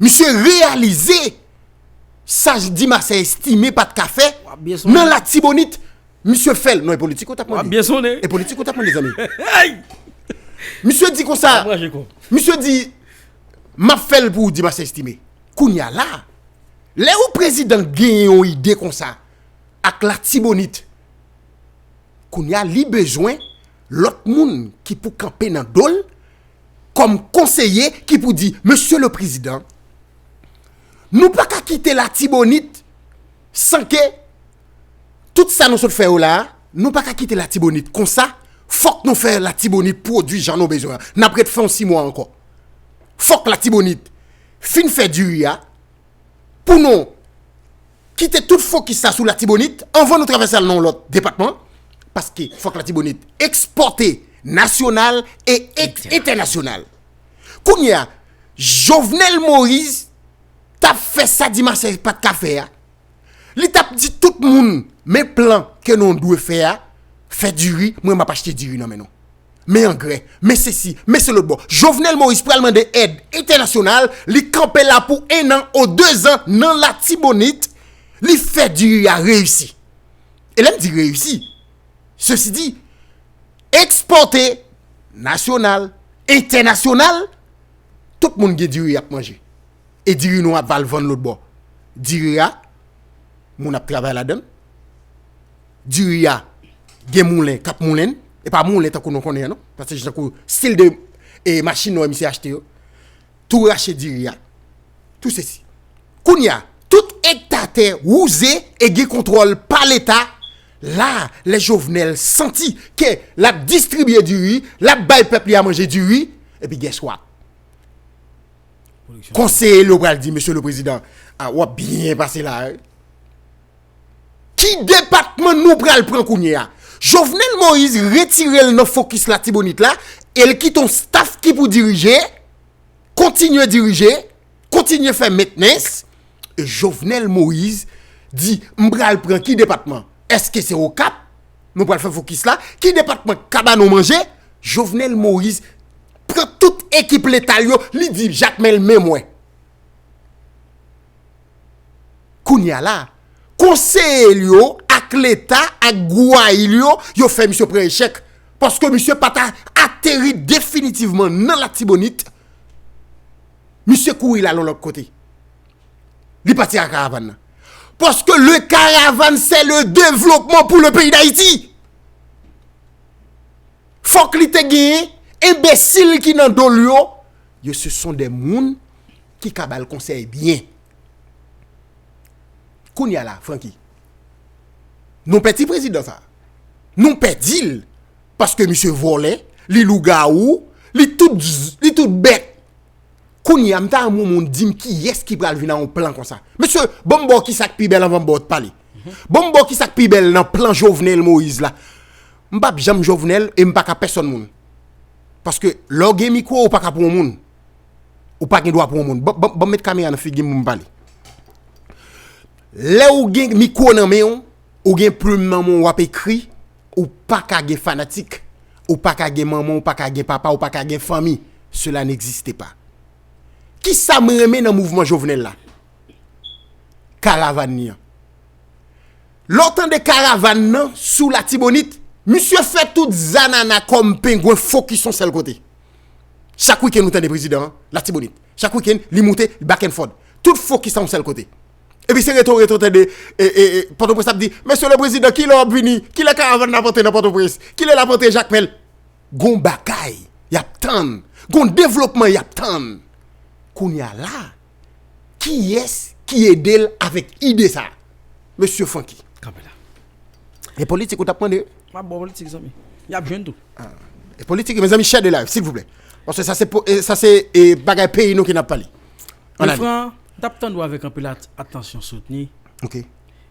Misye reyalize sa Dimasè Estimé pa t ka fè nan Latibonit. Misye fè l. Non, e politik ou t ap mande. E politik ou t ap mande, zanmi. Misye di konsa. Misye di, m ap fè l pou ou, Dimasè Estimé. Kounye a la, lè yon prezidan genyen yon ide konsa ak Latibonit, kounye a li bezwen lòt moun ki pou kanpe nan do l kòm konseye ki pou di, Mesye le Prezidan, nou pa ka kite Latibonit san ke tout sa nou sot fè yo la a, nou pa ka kite Latibonit konsa, fòk nou fè Latibonit pwodui jan nou bezwen an. N ap ret fè yon sis mwa ankò. Fòk Latibonit fin fè diri a, pou nou kite tout fokis la sou Latibonit anvan nou travèse al nan yon lòt depatman, paske fòk Latibonit ekspòte nasyonal e entènasyonal. Kounye a, Jovenel Moïse t ap fè sa Dimasè pa t ka fè a. Li t ap di tout moun, men plan ke nou dwe fè a, fè diri, mwen m ap achte diri nan men nou. Men angrè, men sesi, men se lòt bò. Jovenel Moïse pral mande èd entènasyonal, li kanpe la pou en an ou de zan nan Latibonit, li fè diri a reyisi. E lè m di reyisi, sesi di, ekspòte nasyonal, entènasyonal, tout moun gen diri y ap manje. E diri nou ap al vann lòt bò. Diri a, moun ap travay ladan l. Diri a, gen moulen k ap moulen l. E pa moulen tankou nou konnen an non. Paske se tankou stil de e, machin nou wè misye achte yo. Tou rache diri a. Tou sesi. Kounye a, tout ekta tè wouze e gen kontwòl pa Leta. La, lè Jovenel santi ke l ap distribye diri, l ap bay pèp li a manje diri, epi guess what? Konseye l yo pral di, Mesye le Prezidan, a, w ap byen pase la, wi. Ki depatman nou pral pran kounye a? Jovenel Moïse retire l nan fokis Latibonit la, e l kite yon staff ki pou dirije, kontinye dirije, kontinye fè mentnans, e Jovenel Moïse di, "M pral pran ki depatman? Èske se Okap nou pral fè fokis la? Ki depatman k ka ba nou manje?" Jovenel Moïse pran tout ekip leta l yo, li di, "Jakmèl, men mwen." Kounye a la, konseye l yo ak leta ak gwouay l yo, yo fè misye pran echèk. Paske misye pa ta ateri definitivman nan Latibonit, misye kouri l al yon lòt kote. Li pati ak karavàn nan. Paske le caravane, c'est le développement pour le pays d'Haïti. Fòk li te genyen enbesil ki nan do l yo. Yo, ce sont des moun ki ka ba l konsèy byen. Kounye a la, Francky, nou pèdi prezidan sa. Nou pèdi l. Paske misye vòlè, li lougawou, li tout, li tout bèt. Kounye a, m ta renmen yon moun di m kiyès ki pral vin ak yon plan konsa. Mesye, ban m ba w kisa k pi bèl anvan m ba w pale. Ban m ba w kisa k pi bèl nan plan Jovenel Moïse la. M p ap janm Jovenel e m pa ka pèsonn moun. Paske lè w gen mikwo, ou pa ka pou yon moun. Ou pa gen dwa pou yon moun. Ban, ban, ban m met kamera nan figi m pou m pale. Lè ou gen mikwo nan men w, ou gen plim nan men w, w ap ekri, ou pa ka gen fanatik, ou pa ka gen manman, ou pa ka gen papa, ou pa ka gen fanmi. Cela n'existe pas. Kisa m renmen nan mouvman Jovenel la? Karavàn li an. Lè w tande karavàn nan sou Latibonit, misye fè tout zanana kòm pengwen fokis yon sèl kote. Chak wikenn ou tande prezidan an, Latibonit. Chak wikenn, li moute, li back and forth. Tout fokis a yon sèl kote. Epi se reto, reto, tande, e, e, e, Pòtoprens ap di, "Mesye le prezidan, kilè w ap vini? Kilè karavàn n ap antre nan Pòtoprens? Kilè l ap antre Jakmèl?" Gon bagay y ap tann. Gon devlopman y ap tann. Kounye a la, kiyès ki ede l avèk ide sa? Mesye Francky. Kanpe la. E politik ou t ap mande? M ap ba w politik, zanmi. Y ap jwenn tou. Ah. E politik, mezanmi, share the live, silvouplè. Paske sa se po-, e, sa se, e, bagay peyi nou ki n ap pale. Ann ale. Fran, m t ap tande w avèk anpil at-, atansyon, Soutni. Ok.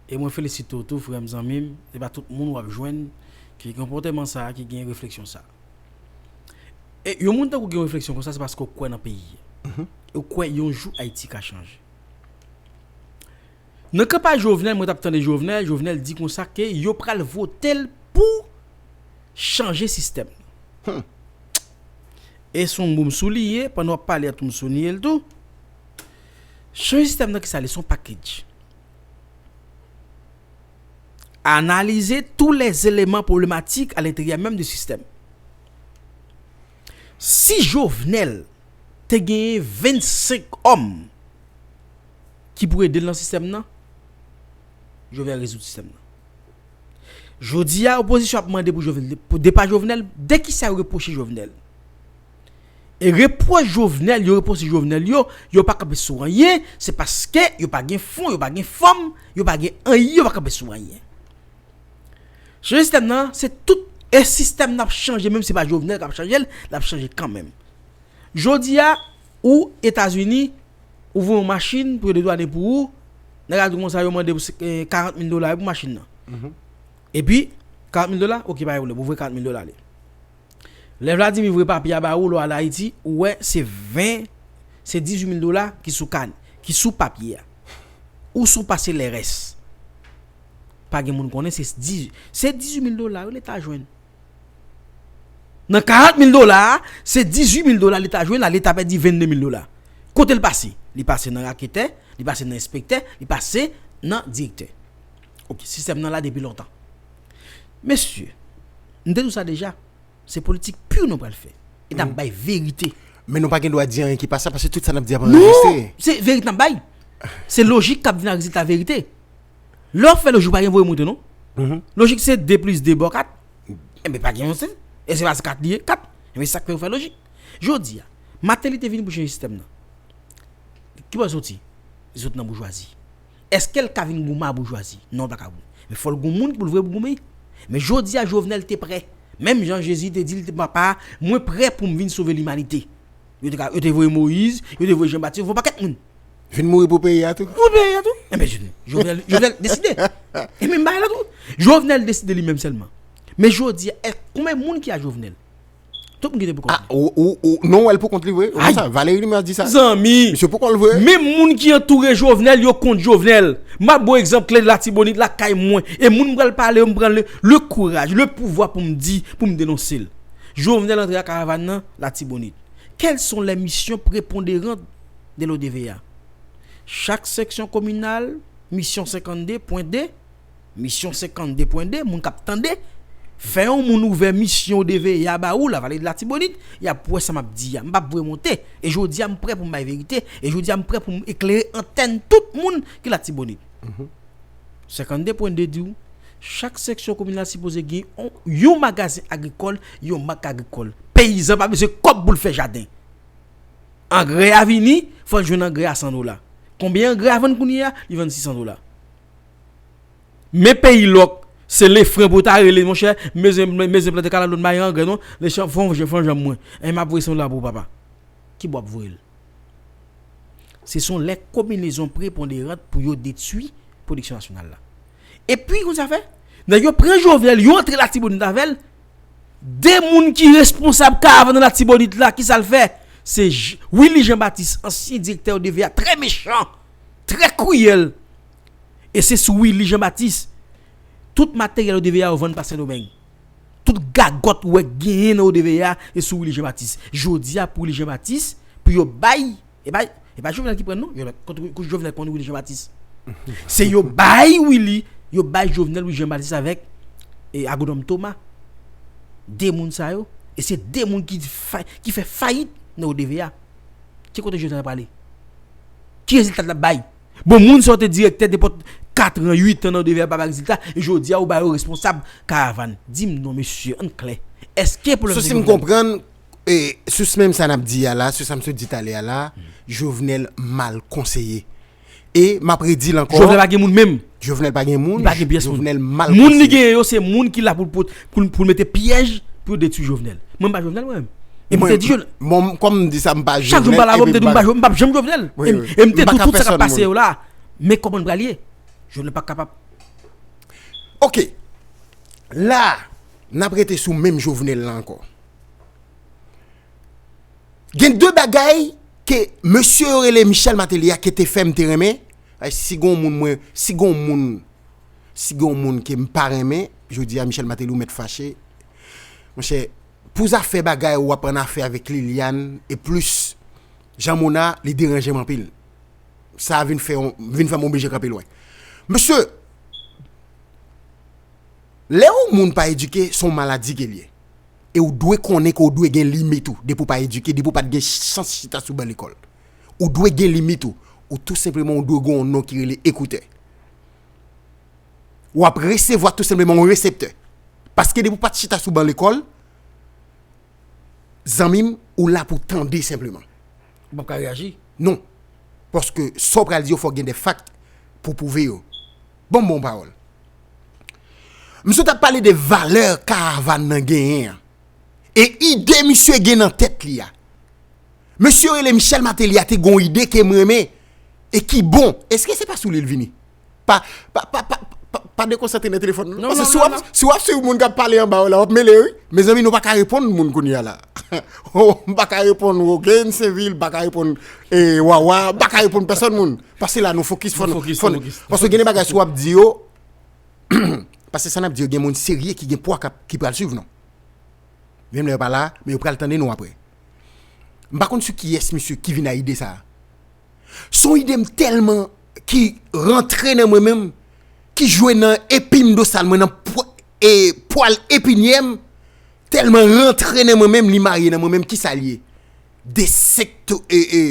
E mwen felisite w tou, frè m, zanmi m. Se pa tout moun w ap jwenn ki gen konpòteman sa, ki gen refleksyon sa. E yon moun tankou gen yon refleksyon konsa, se paske w kwè nan peyi a. Mhm. E w kwè yon jou Ayiti ka chanje. Nan kanpay Jovenel, mwen t ap tande Jovenel, Jovenel di konsa ke yo pral vote l pou chanje sistèm nan. Hmm. E se yon bon m souliye, pandan w ap pale a tou m souliye l tou. Chanje sistèm nan ki sa li, se yon package. Analyser tous les éléments problématiques à l'intérieur même du système. Si Jovenel te genyen vennsenk òm ki pou ede l nan sistèm nan, Jovenel rezoud sistèm nan. Jodi a, opozisyon ap mande pou Jovenel, pou depa Jovenel, de kisa yo repwoche Jovenel? E repwòch Jovenel, yo repwoche Jovenel yo, yo pa kanpe sou anyen, se paske yo pa gen fon, yo pa gen fòm, yo pa gen anyen, yo pa kanpe sou anyen. Chanje sistèm nan, se tout, e sistèm nan ap chanje, menm si se pa Jovenel k ap chanje l, l ap chanje kanmenm. Jodi a, ou Etazini, ou voye yon machin pou yo dedwanen pou ou, nèg la di konsa yo mande pou se, eh, karant mil dola pou machin nan. Mhm. Epi, karant mil dola, ok, pa gen pwoblèm, ou voye karant mil dola ale. Lè Vladimir voye papye a ba ou, lè w al Ayiti, ou wè se ven, se dizuit mil dola ki sou kan, ki sou papye a. Ou sou pase lè rès. Pa gen moun konnen, se diz, se dizuit mil dola wi Leta jwenn. Nan karant mil dola a, se dizuit mil dola Leta jwenn la, Leta pèdi vennde mil dola. Kote l pase? Li pase nan raketè, li pase nan enspektè, li pase nan direktè. Ok, sistèm nan la depi lontan. Mesye, m te di w sa deja, se politik pi nou pral fè. E n ap bay verite. Men nou pa gen dwa di anyen ki pa sa, paske tout sa n ap di ap anrejistre. Non, se verite n ap bay. Se lojik k ap vin ak rezilta verite. Lè w ap fè lojik, ou pa gen voye monte, non. Mhm. Lojik se de plis de ba w kat. Enben, pa gen yon sens. E se pa kat li ye, kat. Enben, se sa k fè yo fè lojik. Jodi a, Martelly te vin pou chanje sistèm nan. Ki bò l soti? Li sot nan boujwazi. Èske l ka vin goumen a boujwazi? Non, l pa ka goumen. Men fò l gon moun pou l voye pou goumen. Men jodi a, Jovenel te prè. Menm jan Jezi te di l, te, "Papa, mwen prè pou m vin sove limanite." Yo te ka, yo te voye Moyiz, yo te voye Jan Batis, yo voye yon pakèt moun. Vin mouri pou peyi a tou. Pou peyi a tou. Enben, Jovenel, Jovenel deside. E menm bagay la tou. Jovenel deside li menm sèlman. Men jodi a, èske konbyen moun ki a Jovenel? Tout moun kite pou kont li. Ou, ou, ou, non, wè l pou kont li vre. Ou sa, Valéry li menm di sa. Zanmi. Misye pou kont li vre. Menm moun ki antoure Jovenel, yo kont Jovenel. M ap ba w egzanp klè Latibonit lakay mwen. E moun m pral pale yo, m pran le, le kouraj, le pouvwa pou m di, pou m denonse l. Jovenel antre ak karavàn nan Latibonit. Quelles sont les missions prépondérantes de l'O D V A? Chak seksyon kominal, misyon senkannde pwen de, misyon senkannde pwen de, moun k ap tande, fè yon moun ouvè misyon O D V A ba ou, Lavale de Latibonit, y ap wè sa m ap di a. M p ap voye monte. E jodi a, m prè pou m bay verite. E jodi a, m prè pou m eklere antèn tout moun ki Latibonit. Senkannde pwen de di w, chak seksyon kominal sipoze gen yon, yon magazen agrikòl, yon mak agrikòl. Peyizan pa bezwen kòb pou l fè jaden. Angrè a vini, fò l jwenn angrè a san dola. Konbyen angrè a vann kounye a? Li vann sis san dola. Men peyi lòk, se lefren pou w ta rele, monchè, m bezwen, m bezwen plante kalalou, m pa gen angrè non, fò w fè yon janm mwen. E m ap voye san dola pou ou, papa. Ki bò w ap voye l? Ce sont les combinaisons prépondérantes pou yo detwi pwodiksyon nasyonal la. Epi, konn sa fè? Nèg yo pran Jovenel, yo antre Latibonit avè l. De moun ki responsab karavàn nan Latibonit la, ki sa l fè? Se Willy Jean Baptiste, ansyen direktè O D V A, trè mechan, trè kriyèl. E se sou Willy Jean Baptiste tout materyèl O D V A yo vann pa Sendomeng. Tout gagòt ou wè genyen nan O D V A, e sou Willy Jean Baptiste. Jodi a, pou Willy Jean Baptiste, pou yo bay, e bay, e pa Jovenel ki pran non, yo, kote, kote Jovenel konn Willy Jean Baptiste. Se yo bay Willy, yo bay Jovenel Willy Jean Baptiste avèk e Agwonòm Thomas. De moun sa yo, e se de moun ki, ki fè fayit nan O D V A. Ki kote Jovenel prale? Ki rezilta l ap bay? Bon, moun sa yo te direktè depòt kat an, uit an nan O D V A pa bay rezilta, e jodi a ou ba yo responsab karavàn. Di m non, mesye, ann klè. Èske pwoblèm se Jovenel? Sou si m konprann, e, sou menm sa n ap di a la, sou sa m sot di talè a la, Jovenel mal konseye. E m ap redi l ankò. Jovenel pa gen moun menm. Jovenel pa gen moun. Li pa gen pyès moun. Jovenel mal konseye. Moun li genyen yo, se moun ki la pou, pou, pou mete pyèj pou yo detwi Jovenel. Mwen, m pa Jovenel, mwen menm. E m te di Jovenel. Bon, kòm m di sa, m pa Jovenel. Chak jou m pale avè w, m te di w m pa Jovenel, m p ap janm Jovenel. E m te di w tout sa k ap pase yo la. Men kòman n prale ye? Jovenel pa kapab. Ok. La, n ap rete sou menm Jovenel la ankò. Gen de bagay ke mesye yo rele Michel Martelly a ke te fè m te renmen. Ay, si gon moun mwen, si gon moun, si gon moun ke m pa renmen, jodi a Michel Martelly ou mèt fache. Monchè, pou zafè bagay ou ap annafè avèk Liliane e plis Jean Mona, li deranje m anpil. Sa vin fè, vin fè m oblije kanpe lwen. Mesye, lè yon moun pa edike, se yon maladi ke l ye. E ou dwe konnen ke ou dwe gen limit ou, depi ou pa edike, depi ou pa t gen chans chita sou ban lekòl. Ou dwe gen limit ou. Ou tou senpleman ou dwe gen yon non ki rele ekoutè. W ap resevwa tou senpleman yon reseptè. Paske depi ou pa t chita sou ban lekòl, zanmi m, ou la pou tande senpleman. Ou p ap ka reyaji? Non. Paske sa w pral di yo, fòk gen de fakt pou pwouve yo. Ban m bon pawòl. M sot ap pale de valè karavàn nan genyen an. E ide misye gen nan tèt li a. Mesye rele Michel Martelly a te gon ide ke m renmen e ki bon. Èske se pa sou li l vini? Pa, pa, pa, pa, pa, pa dekonsantre nan telefòn non. Paske si w ap, si w ap swiv moun k ap pale anba w la, w ap mele wi. Mezanmi, nou pa ka reponn moun kounye a la. Oh, m pa ka reponn Rogen Senvil, m pa ka reponn eh, Wawa, m pa ka reponn pèsòn moun. Paske la nou fokis, fò nou, fò nou. Paske gen de bagay si w ap di yo, paske sa n ap di yo, gen moun serye ki gen pwa k ap, ki pral swiv nou. Menm lè yo pa la, men yo pral tande nou apre. M pa konn sou kiyès misye ki vin a ide sa a. Se yon ide m tèlman ki rantre nan mwen menm, ki jwe nan epin dosal mwen, nan pwa, e, pwal epinyè m, tèlman rantre nan mwen menm, li marye nan mwen menm, kisa l ye? Desekto-, e, e,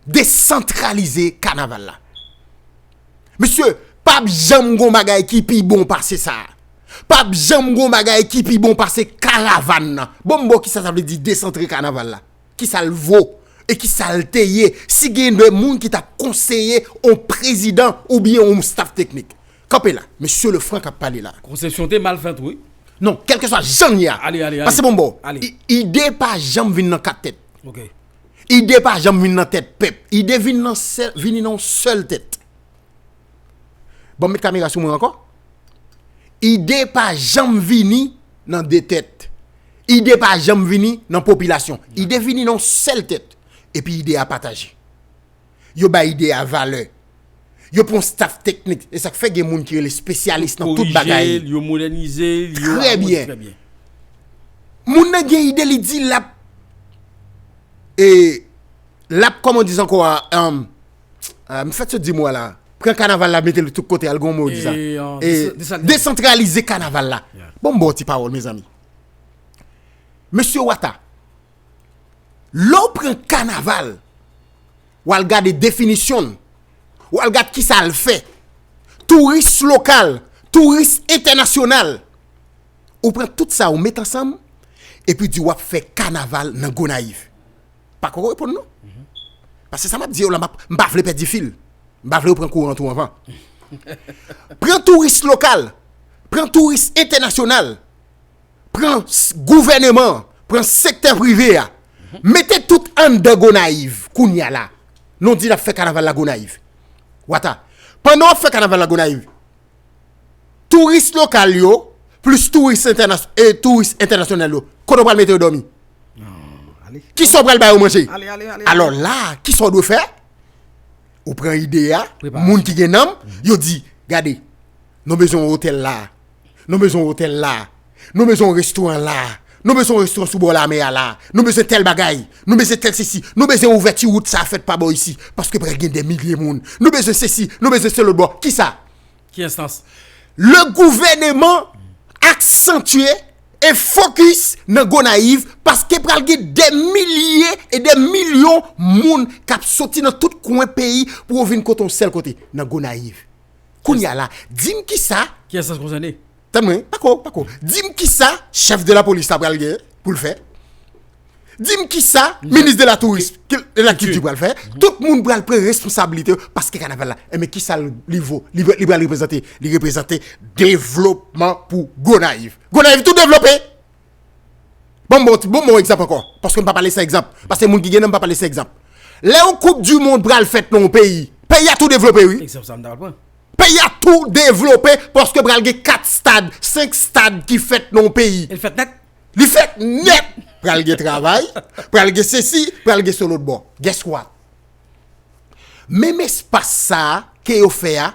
desantralize kanaval la. Mesye, p ap janm gon bagay ki pi bon pase sa a. P ap janm gon bagay ki pi bon pase karavàn nan. Bon, m ba w kisa sa vle di desantre kanaval la. Kisa l vo? E kisa l te ye? Si gen de moun ki t ap konseye yon prezidan oubyen yon staff teknik. Kanpe la, mesye Lefranc k ap pale la. Konsepsyon te mal fèt, wi. Non, kèlkeswa jan l ye a. Ale, ale, ale. Pase bon bò. Ale. I-, ide pa janm vin nan kat tèt. Ok. Ide pa janm vin nan tèt pèp. Ide vin nan sèl, vini nan yon sèl tèt. Ban m met kamera sou mwen ankò. Ide pa janm vini nan de tèt. Ide pa janm vini nan popilasyon. Ide vini nan yon sèl tèt. Epi ide a pataje. Yo bay ide a valè. Yo pran staff teknik. E sa k fè gen moun ki rele espesyalis nan tout bagay. Yo modènize l, yo Trè byen. Trè byen. Moun nan gen ide, li di l ap, e, l ap, kòman w di sa ankò a, um, Ah, m fèt sot di mo a la. Pran kanaval la, mete l tout kote, al gon mo di sa. E, euh, E, desa-, desantralize. Desantralize kanaval la. Yeah. Bon, m ba w ti pawòl, mezanmi. Mesye Wata, lè w pran kanaval, w al gade definisyon l, w al gad kisa l fè. Touris lokal, touris entènasyonal. Ou pran tout sa, ou met ansanm, epi di w ap fè kanaval nan Gonayiv. Pa ko reponn non. Paske sa m ap di yo la, m ap, m pa vle pèdi fil. M pa vle yo pran kouran tou anvan. Pran touris lokal, pran touris entènasyonal, pran s-, gouvèneman, pran sektè prive a. Mete tout anndan Gonayiv, kounye a la. Non di n ap fè kanaval la Gonayiv. Wata, pandan w ap fè kanaval la Gonayiv, touris lokal yo, plis touris entènas-, e touris entènasyonal yo, kote w pral mete yo dòmi? Kisa w pral ba yo manje? Ale, ale, ale, ale. Alò la, kisa w dwe fè? Ou pran ide a, Preparasyon. Moun ki gen nanm, yo di, gade, nou bezwen yon otèl la, nou bezwen yon otèl la, nou bezwen yon restoran la, nou bezwen yon restoran sou bò lamè a la, nou bezwen tèl bagay, nou bezwen tèl sesi, nou bezwen ouvèti wout sa a fèt pa bò isi, paske pral gen dè milye moun, nou bezwen sesi, nou bezwen se lòt bò. Kisa? Ki enstans? Le gouvèneman aksantye e fokis nan Gonayiv, paske pral gen dè milye e dè milyon moun k ap soti nan tout kwen peyi pou yo vin kote yon sèl kote, nan Gonayiv. Kounye a la, di m kisa. Ki enstans konsène? Tann mwen, pako, pako. Di m kisa chèf de la polis la pral gen pou l fè. Di m kisa minis de la touris, de la kilti pral fè. Tout moun pral pran responsablite yo paske kanaval la. Enben kisa li vo, li, li pral reprezante? Li reprezante devlopman pou Gonayiv. Gonayiv tou devlope. Bon, bon, bon, bon egzanp ankò. Paske m pa pale san egzanp. Paske moun ki gen nan m pa pale san egzanp. Lè yon koup di mond pral fèt nan yon peyi, peyi a tou devlope, wi. Egzanp sa m ta pral pran. Peyi a tou devlope paske pral gen kat stad, senk stad ki fèt nan yon peyi. E l fèt nèt? Li fèt nèt! Pral gen travay, pral gen sesi, pral gen se lòt bò. Guess what? Menm espas sa a ke yo fè a,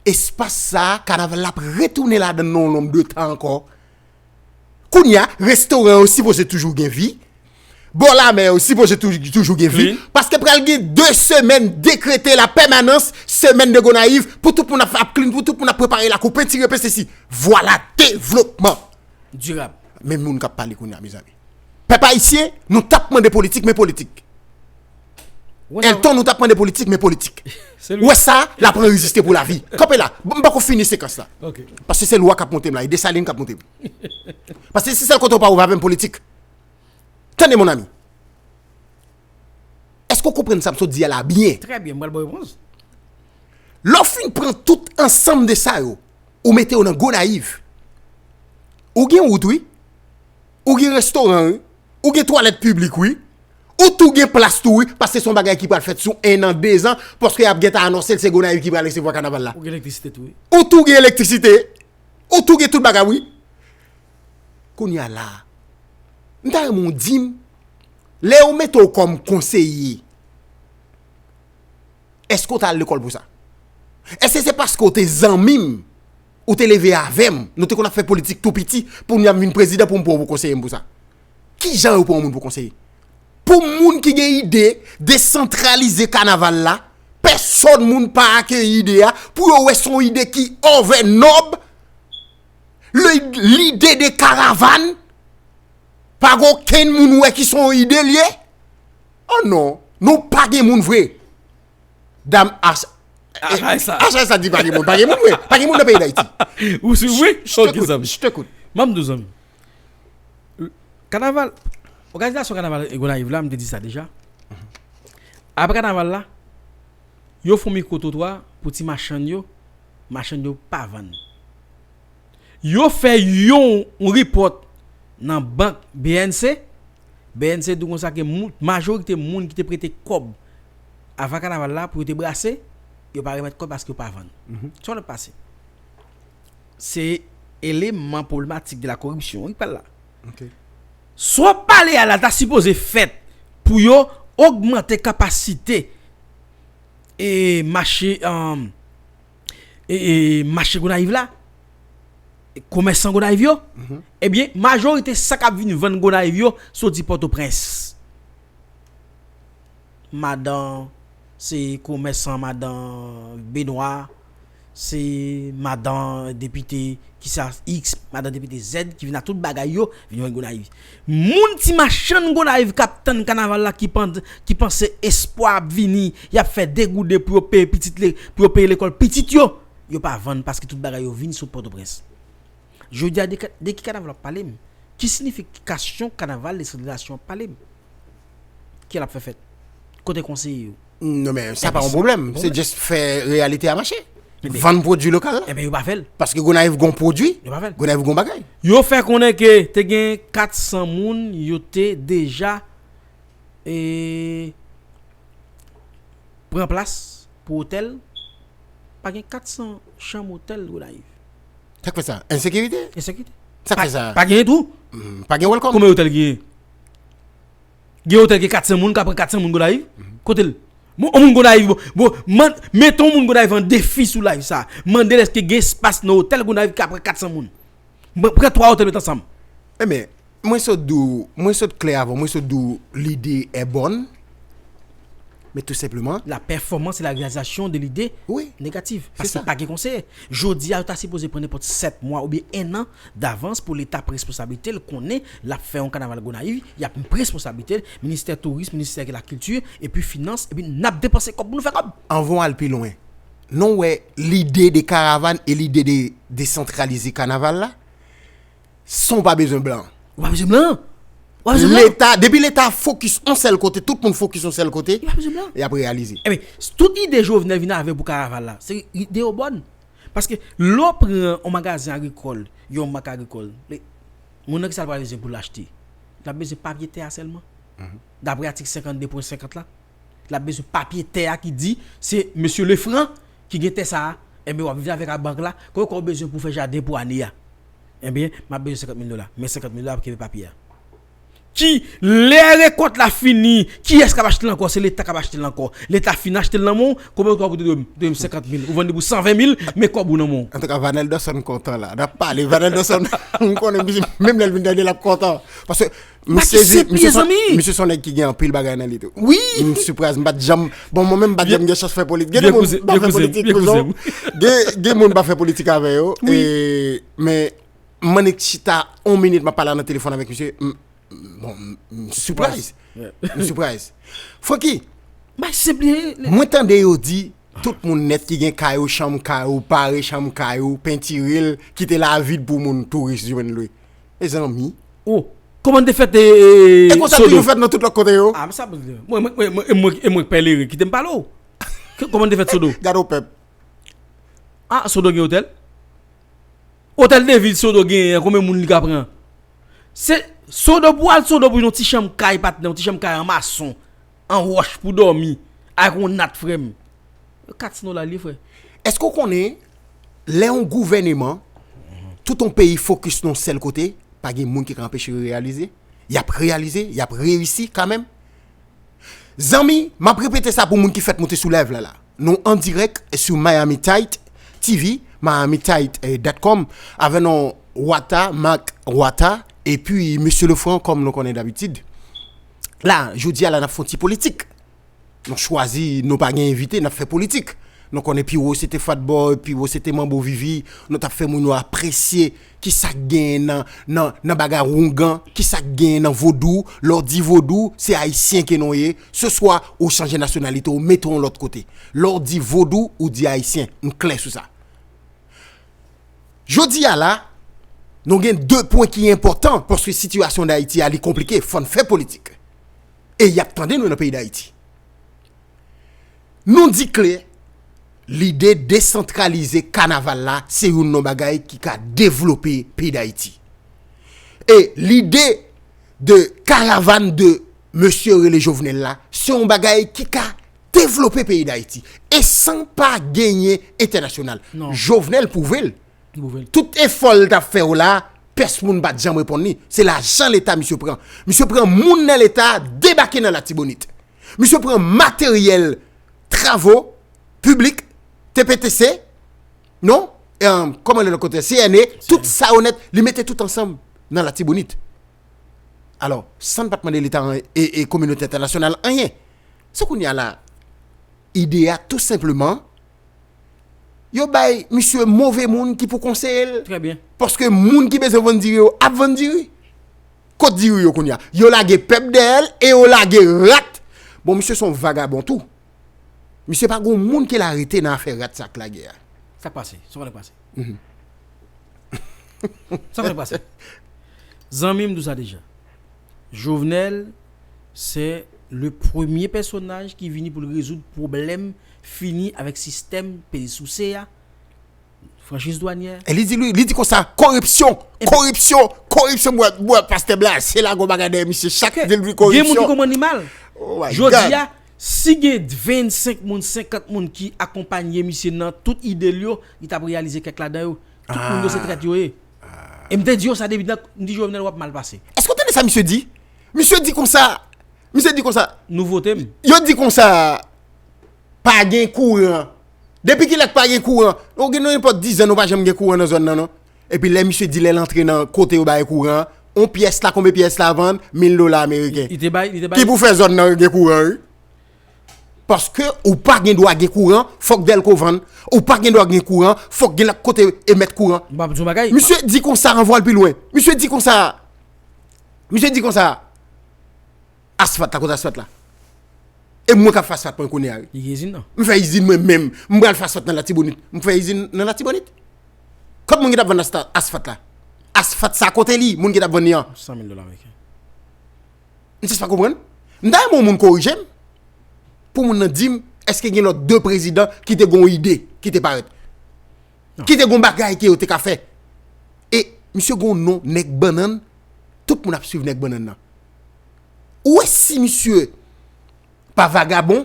espas sa a, kanaval la ap retounen ladan l nan yon nonb de tan ankò. Kounye a, restoran yo sipoze toujou gen vi. Bò lamè yo sipoze toujou, toujou gen vi. Paske pral gen de semèn dekrete la pèmanans, semèn de Gonayiv, pou tout moun ap, ap clean, pou tout moun ap prepare lakou, pentire, pe sesi. Vwala devlopman. Dirab. Men moun k ap pale kounye a, mezanmi. Pèp ayisyen, nou t ap mande politik, men politik. Elton, nou t ap mande politik, men politik. Ou wè sa, l ap anrejistre pou lavi. Kanpe la. M pako fini sekans la. Paske se lwa k ap monte m la, e Desalin k ap monte m. Paske se sèl kote w pa wè avè m politik. Tande, mon ami. Èske w konprann sa m sot di a la byen? Trè byen, m pral ba w repons. Lè w fin pran tout ansanm de sa yo, ou mete yo nan Gonayiv. Ou gen wout, wi. Ou gen restoran, wi. Ou gen twalèt piblik, wi. Ou tou gen plas tou, wi. Paske se yon bagay ki pral fèt sou en an, de zan, paske y ap gentan anonse l se Gonayiv ki pral resevwa kanaval la. Ou gen elektrisite tou, wi. Ou tou gen elektrisite. Ou tou gen tout bagay, wi. Kounye a la, m ta renmen w di m, lè yo mete w kòm konseye, èske w t al lekòl pou sa? Èske se paske w te zanmi m, ou te leve avè m, nou te konn ap fè politik tou piti, pou kounye a m vin prezidan pou m pran w pou konseye m pou sa? Ki jan yo pran yon moun pou konseye? Pou moun ki gen ide desantralize kanaval la, pèsòn moun pa akeyi ide a, pou yo wè se yon ide ki over nob, le, lide de karavàn, pa gen okenn moun wè ki se yon ide l ye. Oh non, nou pa gen moun vre. Dam H, H A S A. H A S A di pa gen moun, pa gen moun vre. Pa gen moun nan peyi Dayiti. Ou swiv, wi? Ok, zanmi. Je t'écoute. M ap di w, zanmi. Kanaval, òganizasyon kanaval Gonayiv la, m te di sa deja. Apre kanaval la, yo fè yon mikwo twotwa pou ti machann yo, machann yo pa vann. Yo fè yon, yon repòt nan bank B N C. B N C di konsa ke moun, majorite moun ki te prete kòb avan kanaval la pou yo te brase, yo pa remèt kòb paske yo pa vann. Sa w pase? Se éléments problématiques de la corruption wi k pral la. Sa w pale a la ta sipoze fèt pou yo ogmante kapasite e mache e mache Gonayiv la, komèsan Gonayiv yo. Ebyen majorite sa k ap vin vann Gonayiv yo soti Pòtoprens. Madan, se komèsan madan Benwa, se madan depite kisa x, madan depite z ki vin ak tout bagay yo vin vann Gonayiv. Moun ti machann Gonayiv k ap tann kanaval la ki panse espwa ap vini, y ap fè degouden pou yo peye pitit pou yo peye lekòl pitit yo, yo pa vann paske tout bagay yo vin sot Pòtoprens. Jodi a de ki kanaval w ap pale m? Ki siyifikasyon kanaval desantralizasyon w ap pale m? Ki l ap fè fèt? Kote konseye yo? Non men sa pa yon pwoblèm, se just fè reyalite a mache. Vann pwodui lokal la. Ebyen yo pa fè l. Paske Gonayiv gon pwodui, Gonayiv gon bagay. Yo fè konnen ke te gen kat san moun yo te deja e pran plas pou otèl. Pa gen kat san chanm otèl Gonayiv. Sa k fè sa? Ensekirite? Ensekirite. Sa k fè sa? Pa gen tou. Pa gen welcome. Konbyen otèl genyen? Gen otèl gen kat san moun ka pran kat san moun Gonayiv? Kote l? Bon, yon moun Gonayiv bon, bon, mete yon moun Gonayiv an defi sou live sa. Mande l èske gen espas nan otèl Gonayiv ka pran kat san moun. Pran twa otèl met ansanm. Ebyen, mwen sot di w, mwen sot klè avè w, mwen sot di w lide est bonne. Men tou senpleman. La performance et la réalisation de l'idée négative. Paske pa gen konseye. Jodi a yo ta sipoze pran nenpòt sèt mwa oubyen en an davans pou Leta pran responsablite l konnen l ap fè yon kanaval Gonayiv, y ap pran responsablite l, ministè touris, ministè lakilti, epi finans, epi n ap depanse kòb pou nou fè kòb. Anvan w al pi lwen, non w wè lide de karavàn e lide de desantralize kanaval la, san w pa bezwen blan. Ou pa bezwen blan. Leta, depi Leta fokis yon sèl kote, tout moun fokis yon sèl kote, y ap reyalize. Ebyen, tout ide Jovenel vin avè pou karaval la, se ide yo bòn. Paske lè w pran yon magazen agrikòl, yon mak agrikòl, moun nan ki sa l pral bezwen pou l achte? L ap bezwen papye tè a sèlman. Daprè atik senkannde pwen senkant la, l ap bezwen papye tè a ki di se mesye Lefranc ki gen tè sa a. Ebyen w ap viv avèk a bank la, konbyen kòb ou bezwen pou w fè jaden pou ane a? Ebyen m ap bezwen senkant mil dola. Men senkant mil dola pou kenbe papye a. Ki lè rekòt la fini, kiyès k ap achte l ankò? Se Leta k ap achte l ankò. Leta fin achte l nan men w, konbyen kòb ou te dwe m? Ou te dwe m senkant mil. Ou vann li pou san ven mil, men kòb ou nan men w. Antouka Vanel Dawson kontan la. N ap pale Vanel Dawson, m konnen menm lè l vin tande l ap kontan. Paske M sezi, misye se yon, misye se yon nèg ki gen anpil bagay nan li tou. Wi. M sipriz, m pa t janm, bon mwen menm m pa t janm gen chans fè politik. Gen de moun m pa fè politik pou zon. Gen, gen moun m pa fè politik avè yo. E, men m annik chita yon minit m ap pale nan telefòn avèk misye. M, bon, m, m sipriz. M sipriz. Francky, mwen tande yo di tout moun nèt ki gen kay yo, chanm kay yo, pare chanm kay yo, pentire l, kite l avid pou moun touris jwenn lwe. Mezanmi. Oh, kòman te fèt e, e, e konsa toujou fèt nan tout lòt kote yo? Ah, sa, mwen, mwen, mwen, mwen, mwen, mwen pè lere, kite m pale w. Kòman te fèt Sodo? Gade w pèp. Ah, Sodo gen otèl? Otèl de vil Sodo genyen an, konbyen moun li ka pran? Se Sodo pou al Sodo pou yon ti chanm kay patnè, yon ti chanm kay an mason, an wòch pou dòmi, ak yon nat frè m. Yo kat sino la li frè. Èske w konnen lè yon gouvèneman, tout yon peyi fokis nan yon sèl kote, pa gen moun ki ka anpeche yo reyalize? Y ap reyalize, y ap reyisi kanmenm. Zanmi, m ap repete sa pou moun ki fèk moute sou live la la. Nou an dirèk sou Miami Tight T V, miami tight dot com, avè non Wata, Marc Wata, epi Mesye Lefranc, kòm nou konnen dabitid. La, jodi a la, n ap fè yon ti politik. Nou chwazi, nou pa gen envite, n ap fè politik. Nou konnen pi wo se te Fatboy, pi wo se te Manbo Vivi, nou t ap fè moun yo apresye kisa k genyen nan, nan, nan bagay woungan, kisa k genyen nan vodou. Lè w di vodou, se ayisyen ke nou ye, se swa ou chanje nasyonalite, ou mete w yon lòt kote. Lè w di vodou, ou di ayisyen, m klè sou sa. Jodi a la, nou gen de pwen ki enpòtan, paske sitiyasyon Dayiti a, li konplike, fò n fè politik. E y ap tande nou nan peyi Dayiti. Nou di klè, lide desantralize kanaval la, se youn nan bagay ki ka devlope peyi Dayiti. E lide de karavàn de mesye yo rele Jovenel la, se yon bagay ki ka devlope peyi Dayiti. E san pa genyen entènasyonal. Non. Jovenel pwouve l. Tout efò l t ap fè yo la, pès moun pa t janm reponn li. Se lajan Leta misye pran. Misye pran moun nan Leta, debake nan Latibonit. Misye pran materyèl travo piblik, T P T C, non? E, kòman lè lòt kote? C N E, tout sa yo nèt, li mete tout ansanm nan Latibonit. Alò, san n pa t mande Leta e, e kominote entènasyonal anyen. Se kounye a la, ide a tou senpleman, yo bay misye move moun ki pou konseye l. Trè byen. Paske moun ki bezwen vann diri yo ap vann diri. Kot diri yo kounye a? Yo lage pèp dèyè l e yo lage rat. Bon, misye se yon vagabon tou. Misye pa gon moun ke l arete nan afè rat sa k lage a. Sa k pase? Sa k pase? Sa k pase? Zanmi m di w sa deja. Jovenel, se le premye pèsonaj ki vini pou l rezoud pwoblèm fini avèk sistèm peyi souse a, franchiz dwanyè. E li di, li, li di konsa, koripsyon, koripsyon, koripsyon, bwè, bwè, pastè Blaze, se la gon bagay dèyè misye, chak de l di koripsyon. Gen moun ki konprann li mal. Oh my God. Jodi a, si gen vennsenk moun, senkant moun ki akonpanye misye nan tout ide l yo, li t ap reyalize kèk ladan yo. Tout moun yo se trèt yo ye. E m te di yo sa depi nan, m di Jovenel w ap mal pase. Èske w tande sa misye di? Misye di konsa, misye di konsa. Nou vote m. Yo di konsa, pa gen kouran. Depi kilè k pa gen kouran? Nou gen nenpòt diz an nou pa janm gen kouran nan zòn nan, non. Epi lè misye di lè l antre nan kote yo bay kouran an, on pyès la, konbyen pyès la vann? Mil dola ameriken. Li te bay, li te bay. Ki pou fè zòn nan gen kouran, wi. Paske ou pa gen dwa gen kouran, fòk Dèlko vann. Ou pa gen dwa gen kouran, fòk gen lòt kote emèt kouran. M ap di yon bagay. Misye di konsa, anvan l pi lwen. Misye di konsa. Misye di konsa. Asfalt la, kote asfalt la? E mwen k ap fè asfalt mwen kounye a, wi. Li gen izin nan. M fè izin mwen menm. M pral fè asfalt nan Latibonit. M fè izin nan Latibonit. Kot moun ki t ap vann asta-, asfalt la? Asfalt sa kote li, moun ki t ap vann li an? San mil dola ameriken. M jis pa konprann. M ta renmen yon moun korije m. Pou moun nan di m, èske gen lòt de prezidan ki te gon ide, ki te parèt? Ki te gon bagay ke yo te ka fè? E misye gon non, nèg bannann, tout moun ap swiv nèg bannann nan. Ou wè si misye pa vagabon,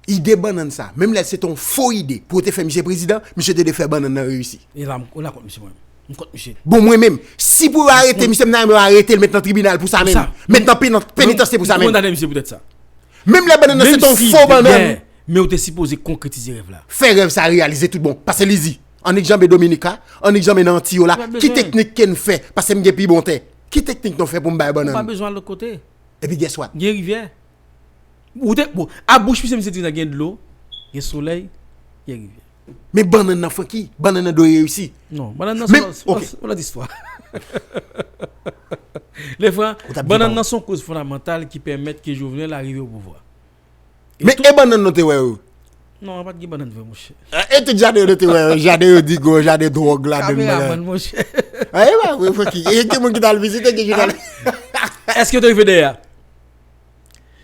ide bannann sa, menm lè se te yon fo ide pou yo te fè misye prezidan, misye te dwe fè bannann nan reyisi. E la, m, m la kont misye mwen menm. M kont misye. Bon, mwen menm, si pou yo arete misye, m ta renmen yo arete l, met nan tribinal pou sa menm. Met nan peni-, penitansye pou sa menm. M kondane misye poutèt sa. Menm lè bannann nan se te yon fo bannann. Men ou te sipoze konkretize rèv la. Fè rèv sa reyalize tout bon. Pase li di, annik janbe Dominika, annik janbe nan Antiy yo la, ki teknik ke n fè, pase m gen pi bon tè. Ki teknik nou fè pou m bay bannann? Ou pa bezwen al lòt kote. Epi guess what? Gen rivyè. Ou te, bon, a bouch misye, misye di nan gen dlo, gen solèy, gen rivyè. Men bannann nan, Francky, bannann nan dwe reyisi. Non, bannann nan se yon lòt istwa. Lefran, bannann nan se yon koz fondamantal ki pèmèt ke Jovenel arive o pouvwa. Men e bannann nou te wè yo? Non, pa t gen bannann vre, monchè. E tout jaden yo nou te wè yo, jaden yo digo, jaden dwòg ladan l. Kameramann, monchè. E pa vre, Francky. E gen moun ki t al vizite, gen jounalis. Èske yo te rive dèyè a?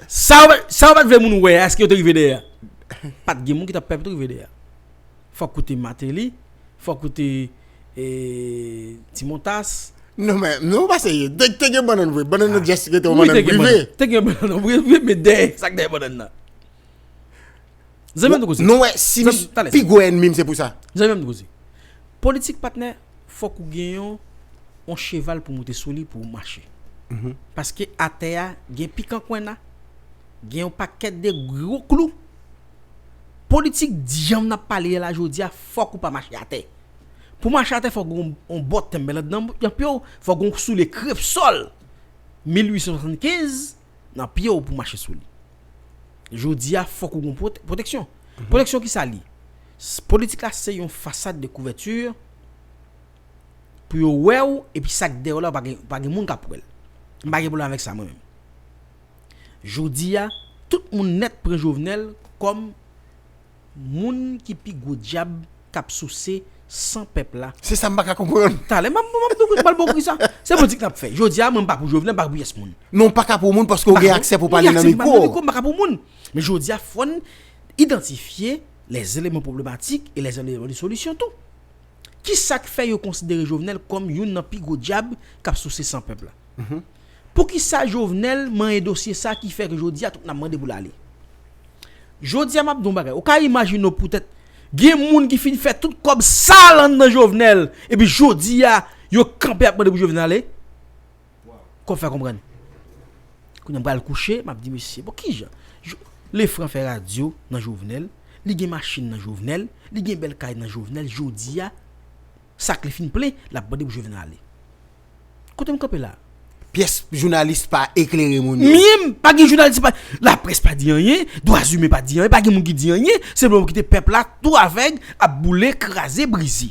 Sa yo pa, sa yo pa t vle moun wè a, èske yo te rive dèyè a? Pa t gen moun ki t ap pèmèt yo rive dèyè a. Fòk ou te Martelly, fòk ou te, e, Ti Montas. Non, men, non, pa serye. Te, te gen bannann vre. Bannann nan just rete yon bannann prive. Te gen bannann prive, men dèyè, sa k dèyè bannann nan? Zanmi m, nou koze. Nou wè, si pi gwo ènmi m se pou sa. Zanmi m, nou koze. Politik, patnè, fòk ou gen yon, yon cheval pou moute sou li pou w mache. Paske atè a gen pikan kwenna, gen yon pakèt de gwo klou. Politik, jan n ap pale a la jodi a, fòk ou pa mache atè. Pou mache atè, fòk ou gen yon, yon bòt tenbèl anndan nan pye w, fòk ou gen yon soulye krepsòl mil uit san swasannkenz nan pye w pou mache sou li. Jodi a, fòk ou gen pwote-, pwoteksyon. Pwoteksyon ki sa li? S-, politik la se yon fasad de kouvèti pou yo wè w, epi sa k dèyè w la, pa gen, pa gen moun k ap wè l. M pa gen pwoblèm avèk sa, mwen menm. Jodi a, tout moun nèt pran Jovenel kòm moun ki pi gwo dyab k ap souse san pèp la. Se sa m pa ka konprann. Talè, m ap, m ap, m ap, m ap ba w pri sa. Se politik n ap fè. Jodi a, mwen, m pa pou Jovenel, m pa pou pyès moun. Non, w pa ka pou moun paske w gen aksè pou w pale nan mikwo. M gen aksè pou pale nan mikwo, m pa ka pou moun. Men jodi a, fò n idantifye les éléments problématiques et les éléments de solution tou. Ki sa k fè yo konsidere Jovenel kòm youn nan pi gwo dyab k ap souse san pèp la? Poukisa Jovenel manyen dosye sa ki fè ke jodi a tout n ap mande pou l ale? Jodi a, m ap di w yon bagay. Ou ka imajine w poutèt Gen moun ki fin fè tout kòb sal anndan Jovenel, epi jodi a, yo kanpe ap mande pou Jovenel ale. Kòb fè konprann. Kounye a m pral kouche, m ap di mesye, bon, kijan? Jo- Lefran fè radyo nan Jovenel, li gen machin nan Jovenel, li gen bèl kay nan Jovenel, jodi a, sak li fin plen, l ap mande pou Jovenel ale. Kote m kanpe la? Pyès jounalis pa eklere moun yo. Menm, pa gen jounalis, pa, laprès pa di anyen, dwa imen pa di anyen, pa gen moun ki di anyen, se moun ki kite pèp la tou avèg, ap boule, kraze, brize.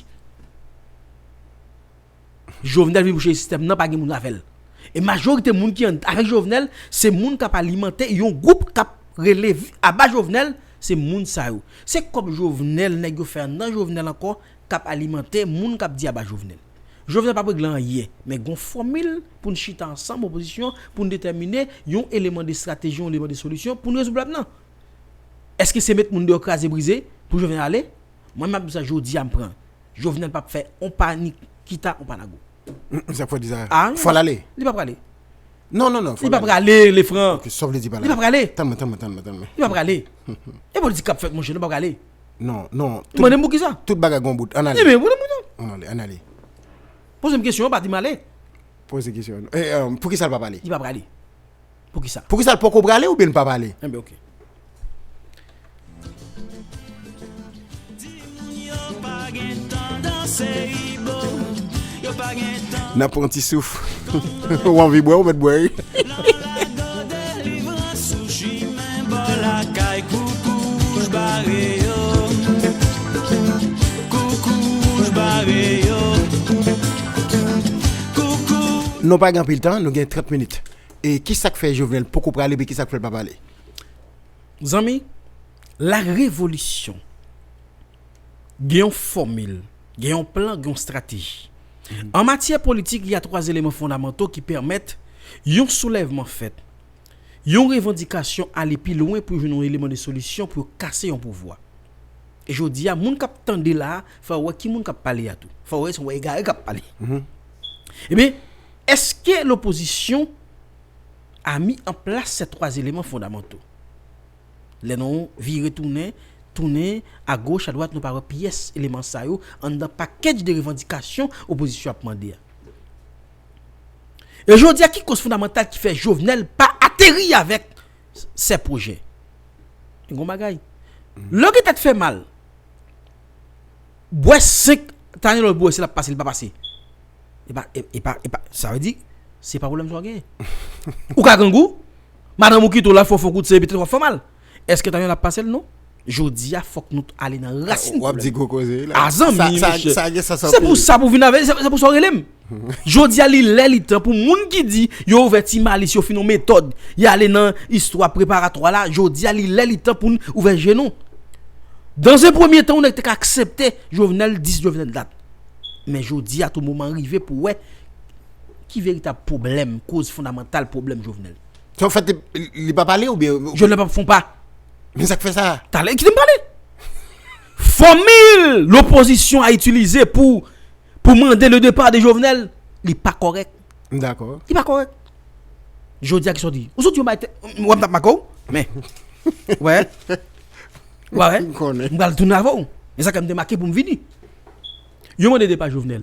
Jovenel vin pou chanje sistèm nan, pa gen moun avè l. E majorite moun ki an- avèk Jovenel, se moun k ap alimante yon gwoup k ap rele vi- aba Jovenel, se moun sa yo. Se kòb Jovenel, nèg yo fè anndan Jovenel ankò, k ap alimante moun k ap di aba Jovenel. Jovenel p ap regle anyen, men gon fòmil pou n chita ansanm, opozisyon, pou n detèmine yon eleman de estrateji, yon eleman de solisyon pou n rezoud pwoblèm nan. Èske se met moun deyò kraze brize pou Jovenel ale? Mwen, m ap di sa jodi a, m pran. Jovenel p ap fè on pa ni kita, on pa nago. Sa k fè w di sa? Fò l ale. Li pa prale. Non, non, non. Li pa prale, Lefran. Sa w vle di pa la? Li pa prale. Tann mwen, tann mwen, tann mwen, tann mwen. Li pa prale. E politik k ap fèt, monchè, li pa prale. Non, non. Mande m poukisa? Tout bagay gon bout. Ann ale. Ebyen, mande m poukisa? Ann ale, ann ale. Poze m kesyon, pa di m ale. Poze kesyon. E, poukisa l pa prale? Li pa prale. Poukisa? Poukisa l poko prale oubyen l pa prale? Enben, oke. N ap pran ti souf. Ou anvi bwè, ou mèt bwè, wi. Nou pa gen anpil tan, nou gen trant minit. E kisa k fè Jovenel poko prale, epi kisa k fè l pa prale? Zanmi, la revolisyon gen yon fòmil, gen yon plan, gen yon estrateji. An matyè politik, il y a twa eleman fondamanto ki pèmèt yon soulèvman fèt, yon revandikasyon ale pi lwen pou yo jwenn yon eleman de solisyon pou yo kase yon pouvwa. E jodi a, moun k ap tande la a, fò yo wè ki moun k ap pale a tou. Fò yo wè se yon egare k ap pale. Ebyen, èske lopozisyon a mis en place ces trois éléments fondamentaux? Lè nou vire tounen, tounen agoch, adwat, nou pa wè pyès eleman sa yo anndan pakèj de revandikasyon opozisyon ap mande a. E jodi a, ki koz fondamantal ki fè Jovenel pa ateri avèk sè pwojè? Yon bagay. Lè w gen tèt fè mal, bwè senk, tann lòt bwè, si l ap pase, li pa pase. E pa, e, e pa, e pa, sa vle di, se pa pwoblèm sa w genyen. Ou ka grangou, madanm ou kite w la, fè w fè kout se, petèt w ap fè mal. Èske tann l ap pase l? Non. Jodi a, fòk nou ale nan rasin pwoblèm. W ap di gwo koze, wi, la. A, zanmi, monchè. Se pou sa pou vin avè, se, se pou sa w rele m. Jodi a, li lè, li tan pou moun ki di yo ouvè ti malis, yo fin yon metòd, y ale nan istwa preparatwa la, jodi a, li lè, li tan pou n ouvè je nou. Dans un premier temps, ou nèk te ka aksepte Jovenel dis, Jovenel dat. Men jodi a, tou moman rive pou wè ki veritab pwoblèm, koz fondamantal pwoblèm Jovenel. Sa w fè te, li pa pale oubyen? Jovenel p ap fon pa. Men sa k fè sa? Talè, kite m pale. Fòmil lopozisyon a itilize pou, pou mande le départ de Jovenel, li pa kòrèk. Dakò. Li pa kòrèk. Jodi a ki sòti. Ou sòti yon bay tè, wè m t ap make w, men. Wè. Wè, wè. M konnen. M pral tounen avè w. E sa k fè m te make pou m vini. Yo mande depa Jovenel.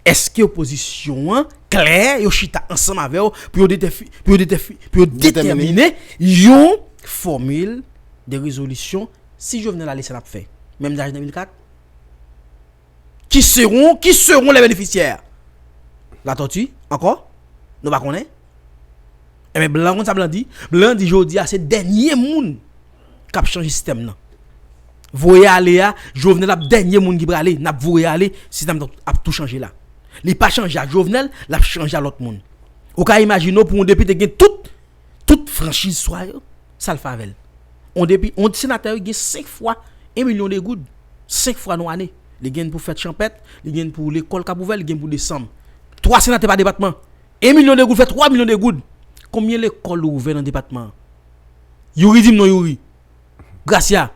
Èske opozisyon an klè, yo chita ansanm avè w pou yo detèfi-, pou yo detèfi-, pou yo detèmine yon fòmil de rezolisyon si Jovenel ale sa l ap fè? Menm jan de mil kat? Qui seront, qui seront les bénéficiaires? Latòti, ankò? Nou pa konnen? Enben, blan konn sa blan di? Blan di jodi a se dènye moun k ap chanje sistèm nan. Voye ale a, Jovenel ap dènye moun ki prale, n ap voye ale, sistèm nan ap tou chanje la. Li pa chanje ak Jovenel, l ap chanje ak lòt moun. Ou ka imajine w pou yon depite gen tout, tout franchiz swa yo, sa l fè avè l? On depi, on senatè gen senk fwa en milyon de goud. Senk fwa nan ane. Li gen pou fèt chanpèt, li gen pou lekòl k ap ouvè, li gen pou desanm. Twa senatè pa depatman. En milyon de goud fè twa milyon de goud. Konbyen lekòl ou ouvè nan depatman an? Youri, di m non, Youri. Gracia.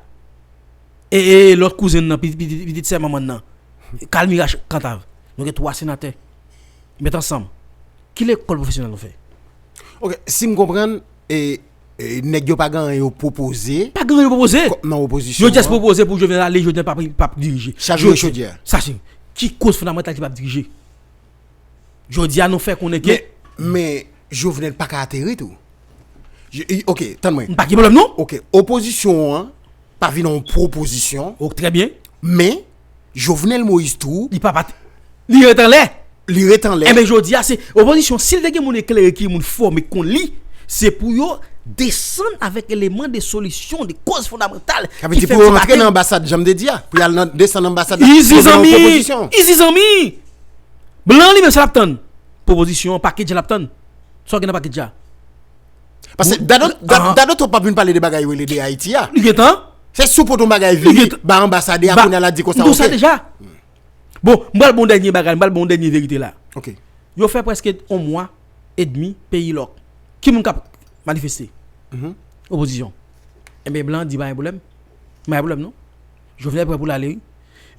E, e, e lòt kouzen nan, pitit, pitit, pitit sè manman n nan. Kalmira Ch-, Kantav. Nou gen twa senatè. Met ansanm. Ki lekòl pwofesyonèl nou fè? Ok, si m konprann, e, E, nèg yo pa gen anyen yo pwopoze. Pa gen anyen yo pwopoze. Nan opozisyon. Yo just pwopoze pou Jovenel ale, Jovenel pa, pa dirije. Chavire chodyè. Sa se. Ki koz fondamantal ki p ap dirije? Jodi a nou fè konnen ke. Men, men Jovenel pa ka ateri tou. Ok, tann mwen. M pa gen pwoblèm non. Ok, opozisyon an pa vin yon pwopozisyon. Ok, trè byen. Men, Jovenel Moïse tou. Li pa pa. Li ret anlè. Li ret anlè. Enben jodi a se opozisyon, si l te gen moun eklere ki moun fòme k konn li, se pou yo desann avèk eleman de solisyon, de koz fondamantal. Sa vle di pou yo rantre nan anbasad, jan m te di a, pou y al nan desann anbasad la. Izi zanmi, izi zanmi. Blan li menm sa l ap tann. Pwopozisyon an, pakèt jan l ap tann. Sa w gen nan pakèt jan. Paske Dadot, Dadot w ap vin pale de bagay yo rele de Ayiti a. Li gentan. Se sou poto bagay vini ba anbasade a kounye a la di konsa. Oke. Bon, m pral bon dènye bagay, m pral bon dènye verite la. Oke. Yo fè prèske yon mwa edmi peyi lòk. Ki moun k ap manifeste? Opozisyon. Enben blan di pa gen pwoblèm. Pa gen pwoblèm non. Jovenel prè pou l ale wi.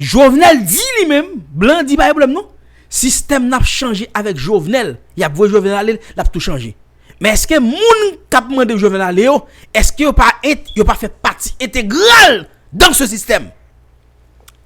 Jovenel di li menm, blan di pa gen pwoblèm non. Sistèm n ap chanje avèk Jovenel. Y ap voye Jovenel ale, l ap tou chanje. Men èske moun k ap mande Jovenel ale yo, èske yo pa ent, yo pa fè pati entegral dans ce système?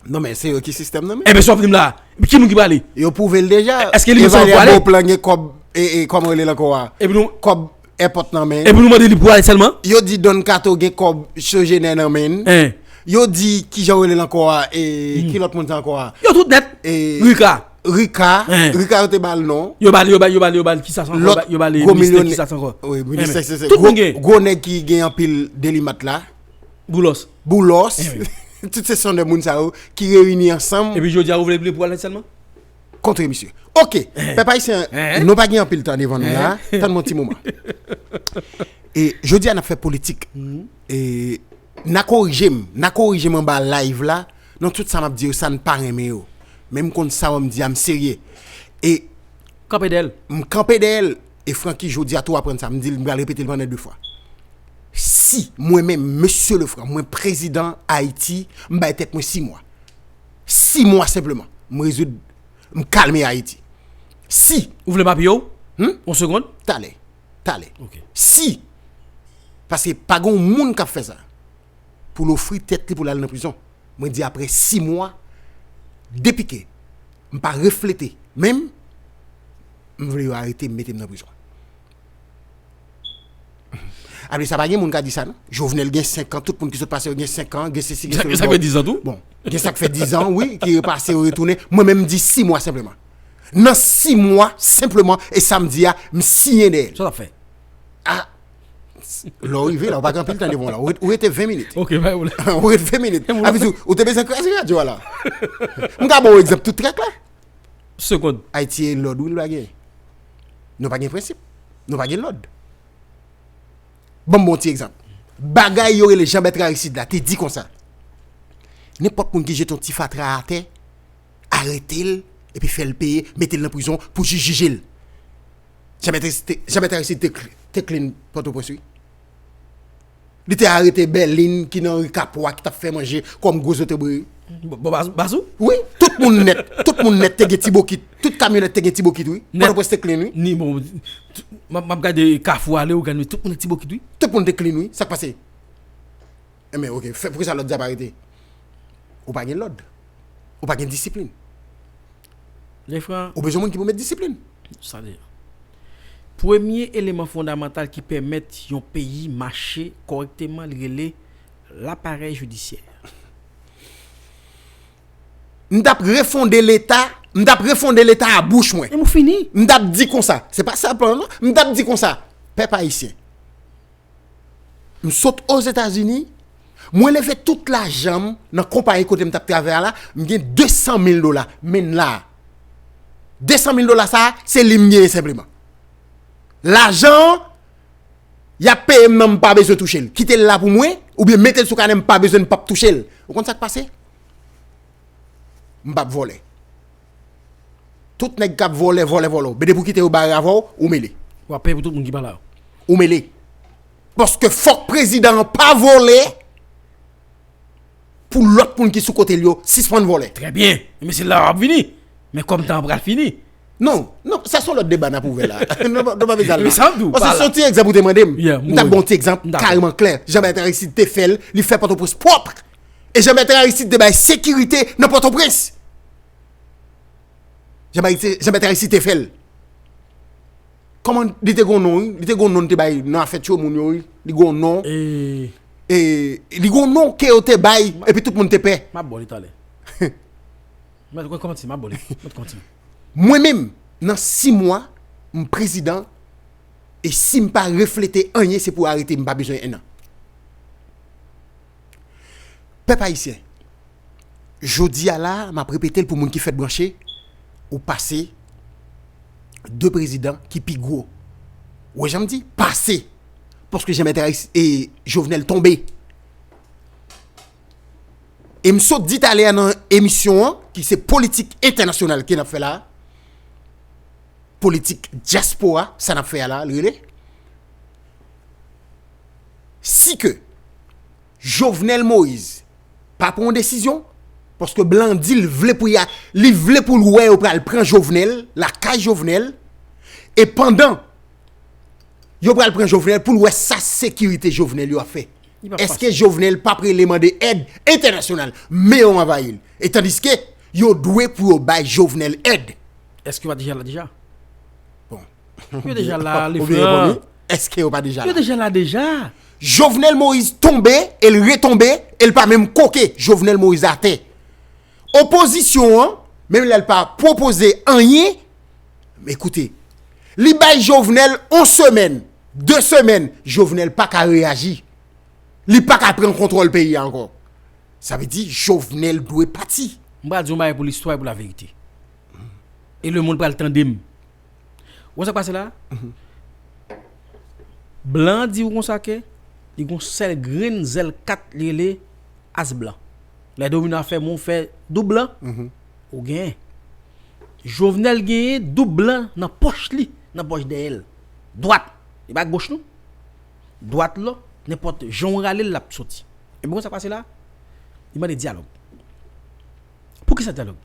Non men se yo ki sistèm nan men. Enben sa w ap di m la. Ki moun ki prale? Yo pwouve l deja. Èske li menm sèlman k prale? Evalye Bob lan gen kòb e e kòman rele l ankò a? Epi nou. Kòb èpòt nan men. Epi nou mande li pou ale sèlman? Yo di Don Kato gen kòb Sogener nan men l. Yo di kijan rele l ankò a e ki lòt moun sa ankò a? Yo tout nèt. Rika. Rika, Rika yo te ba l non. Yo ba l, yo ba l, yo ba l, yo ba l, kisa sa ankò? Yo ba l, yo ba l, gwo milyonè, kisa sa ankò? Wi, minis, se, se, se, tout moun gen. Gwo nèg ki gen anpil delimat la. Boulos. Boulos. Tout se son de moun sa yo ki reyini ansanm. Epi jodi a ou vle vle pou al sèlman? Kontre misye. Oke, pèp ayisyen, nou pa gen anpil tan devan nou la. Tann mwen ti moman. E jodi a n ap fè politik. E N a korije m, n a korije m anba live la, nan tout sa m ap di yo, sa n pa renmen yo. Men m konn sa w m di a, m serye. E. Kanpe dèyè l. M kanpe dèyè l. E Francky jodi a tou aprann sa, m di l, m pral repete l pandan de fwa. Si mwen menm, Mesye Lefranc, mwen prezidan Ayiti, m bay tèt mwen sis mwa. Sis mwa senpleman. M rezoud, m kalme Ayiti. Si. Ou vle m apiye w? Hmm? Yon segonn? Talè. Talè. Si. Paske pa gen yon moun k ap fè sa. Pou l ofri tèt li pou l al nan prizon. Mwen di apre sis mwa, depi ke m pa reflete menm, m vle yo arete m, mete m nan prizon. Apre sa, pa gen moun ka di sa non. Jovenel gen senk an, tout moun ki sot pase yo gen senk an, gen sesi, gen selo. Sa fè diz an tou? Bon, gen sa k fè diz an, wi, ki repase, yo retounen. Mwen menm, m di sis mwa senpleman. Nan sis mwa, senpleman, e sa m di a, m siyen dèyè l. Sa w ap fè? A, lè w rive la, ou pa gen anpil tan devan w la. Ou ret, ou rete ven minit. Ok, pa gen pwoblèm. Ou ret ven minit. Sa vle di, ou te bezwen kraze radyo a la. M ka ba w egzanp tout trèk la. Segonn. Ayiti e lòd, wi, l pa gen. Nou pa gen prensip. Nou pa gen lòd. Ban m ba w yon ti egzanp. Bagay yo rele Jean Bertrand Aristide la, te di konsa. Nenpòt moun ki jete yon ti fatra atè, arete l, epi fè l peye, mete l nan prizon pou jij jije l. Jean Bertrand Aristide te, Jean Bertrand Aristide te, te clean Pòtoprens, wi. Li te arete Bèlin ki nan ri Kapwa ki t ap fè manje kòm gwo zotobre. Bon, bon, baz, baz ou? Wi, tout moun nèt, tout moun nèt te gen ti bokit. Tout kamyonèt te gen ti bokit, wi. Pòtoprens te clean, wi. Ni, bon, m ap, m ap gade Kafou ale, ou gade, tout moun nèt ti bokit, wi. Tout moun te clean, wi. Sa k pase? Enben, ok, fè, poukisa lòt di ap arete? Ou pa gen lòd. Ou pa gen disiplin. Lefran. Ou bezwen moun ki pou met disiplin. Sa deja. Premye eleman fondamantal ki pèmèt yon peyi mache kòrèkteman, li rele laparèy jidisyè. M t ap refonde Leta, m t ap refonde Leta a bouch mwen. E m fini. M t ap di konsa, se pa sa plan non, m t ap di konsa, pèp ayisyen, m sot Ozetazini, mwen leve tout lajan m nan konpayi kote m t ap travay a la, m gen de san mil dola, men la. De san mil dola sa a, se li m genyen senpleman. Lajan an, y ap peye m nan, m pa bezwen touche l. Kite l la pou mwen, oubyen mete l sou kanè, m pa bezwen, m p ap touche l. Ou konn sa k pase? M p ap vòlè. Tout nèg k ap vòlè, vòlè, vòlè w. Men depi w kite yo bare avè w, ou mele. W ap peye pou tout moun ki pa la yo. Ou mele. Paske fòk prezidan an pa vòlè pou lòt moun ki sou kote l yo sispann vòlè. Trè byen. Men se la w ap vini. Men kòm tan an pral fini. Non, non, sa se yon lòt deba n ap ouvè la. Nou pa bezwen al la. Paske se yon ti egzanp ou te mande m. M t ap ba yon ti egzanp kareman klè. Jean Bertrand Aristide te fè l, li fè Pòtoprens pwòp. E Jean Bertrand Aristide te bay sekirite nan Pòtoprens. Jean Bertrand Aristide te fè l. Kòman li te gon non, wi? Li te gon non, li te bay nan afè tchoul moun yo, wi. Li gon non. E li gon non ke yo te bay, epi tout moun te pè. M ap ba w li talè. Mwen konn ti, m ap ba w li. Mwen konn ti. Mwen menm, nan sis mwa, m prezidan, e si m pa reflete anyen, se pou arete m, m pa bezwen enn an. Pèp ayisyen, jodi a la, m ap repete l pou moun ki fèk branche, ou pase de prezidan ki pi gwo. Ou wè jan m di? Pase. Paske Jean Bertrand Aristide e Jovenel tonbe. E m sot di talè a nan emisyon an, ki se politik entènasyonal ke n ap fè la, politik dyaspora, sa n ap fè a la, l rele. Si ke Jovenel Moïse pa pran yon desizyon, paske blan di l vle pou y a, li vle pou l wè yo pral pran Jovenel, lakay Jovenel, e pandan yo pral pran Jovenel pou l wè sa sekirite Jovenel yo ap fè. Èske Jovenel p ap rele mande èd entènasyonal? Men yo anvayi l. E tandiske yo dwe pou yo bay Jovenel èd. Èske yo pa deja la deja? Bon. Yo deja la, le frè. Èske yo pa deja la? Yo deja la deja. Jovenel Moïse tonbe, e l retonbe, e l pa menm koke. Jovenel Moïse atè. Opozisyon an, menm lè l pa pwopoze anyen, men koute, li bay Jovenel yon semèn, de semèn, Jovenel pa ka reyaji. Li pa ka pran kontwòl peyi a ankò. Sa vle di Jovenel dwe pati. M pral di yon bagay pou listwa e pou laverite. E lemonn pral tande m. Ou wè sa k pase la? Blan an di w konsa ke li gon sèl grenn zèl kat li rele as blan. Lè domino a fè moun fè doub blan, ou genyen. Jovenel genyen doub blan nan pòch li, nan pòch dèyè l. Dwat. E pa goch non. Dwat la, nenpòt jan w rale l, l ap soti. Ebyen, konn sa k pase la? Li mande dyalòg. Poukisa dyalòg?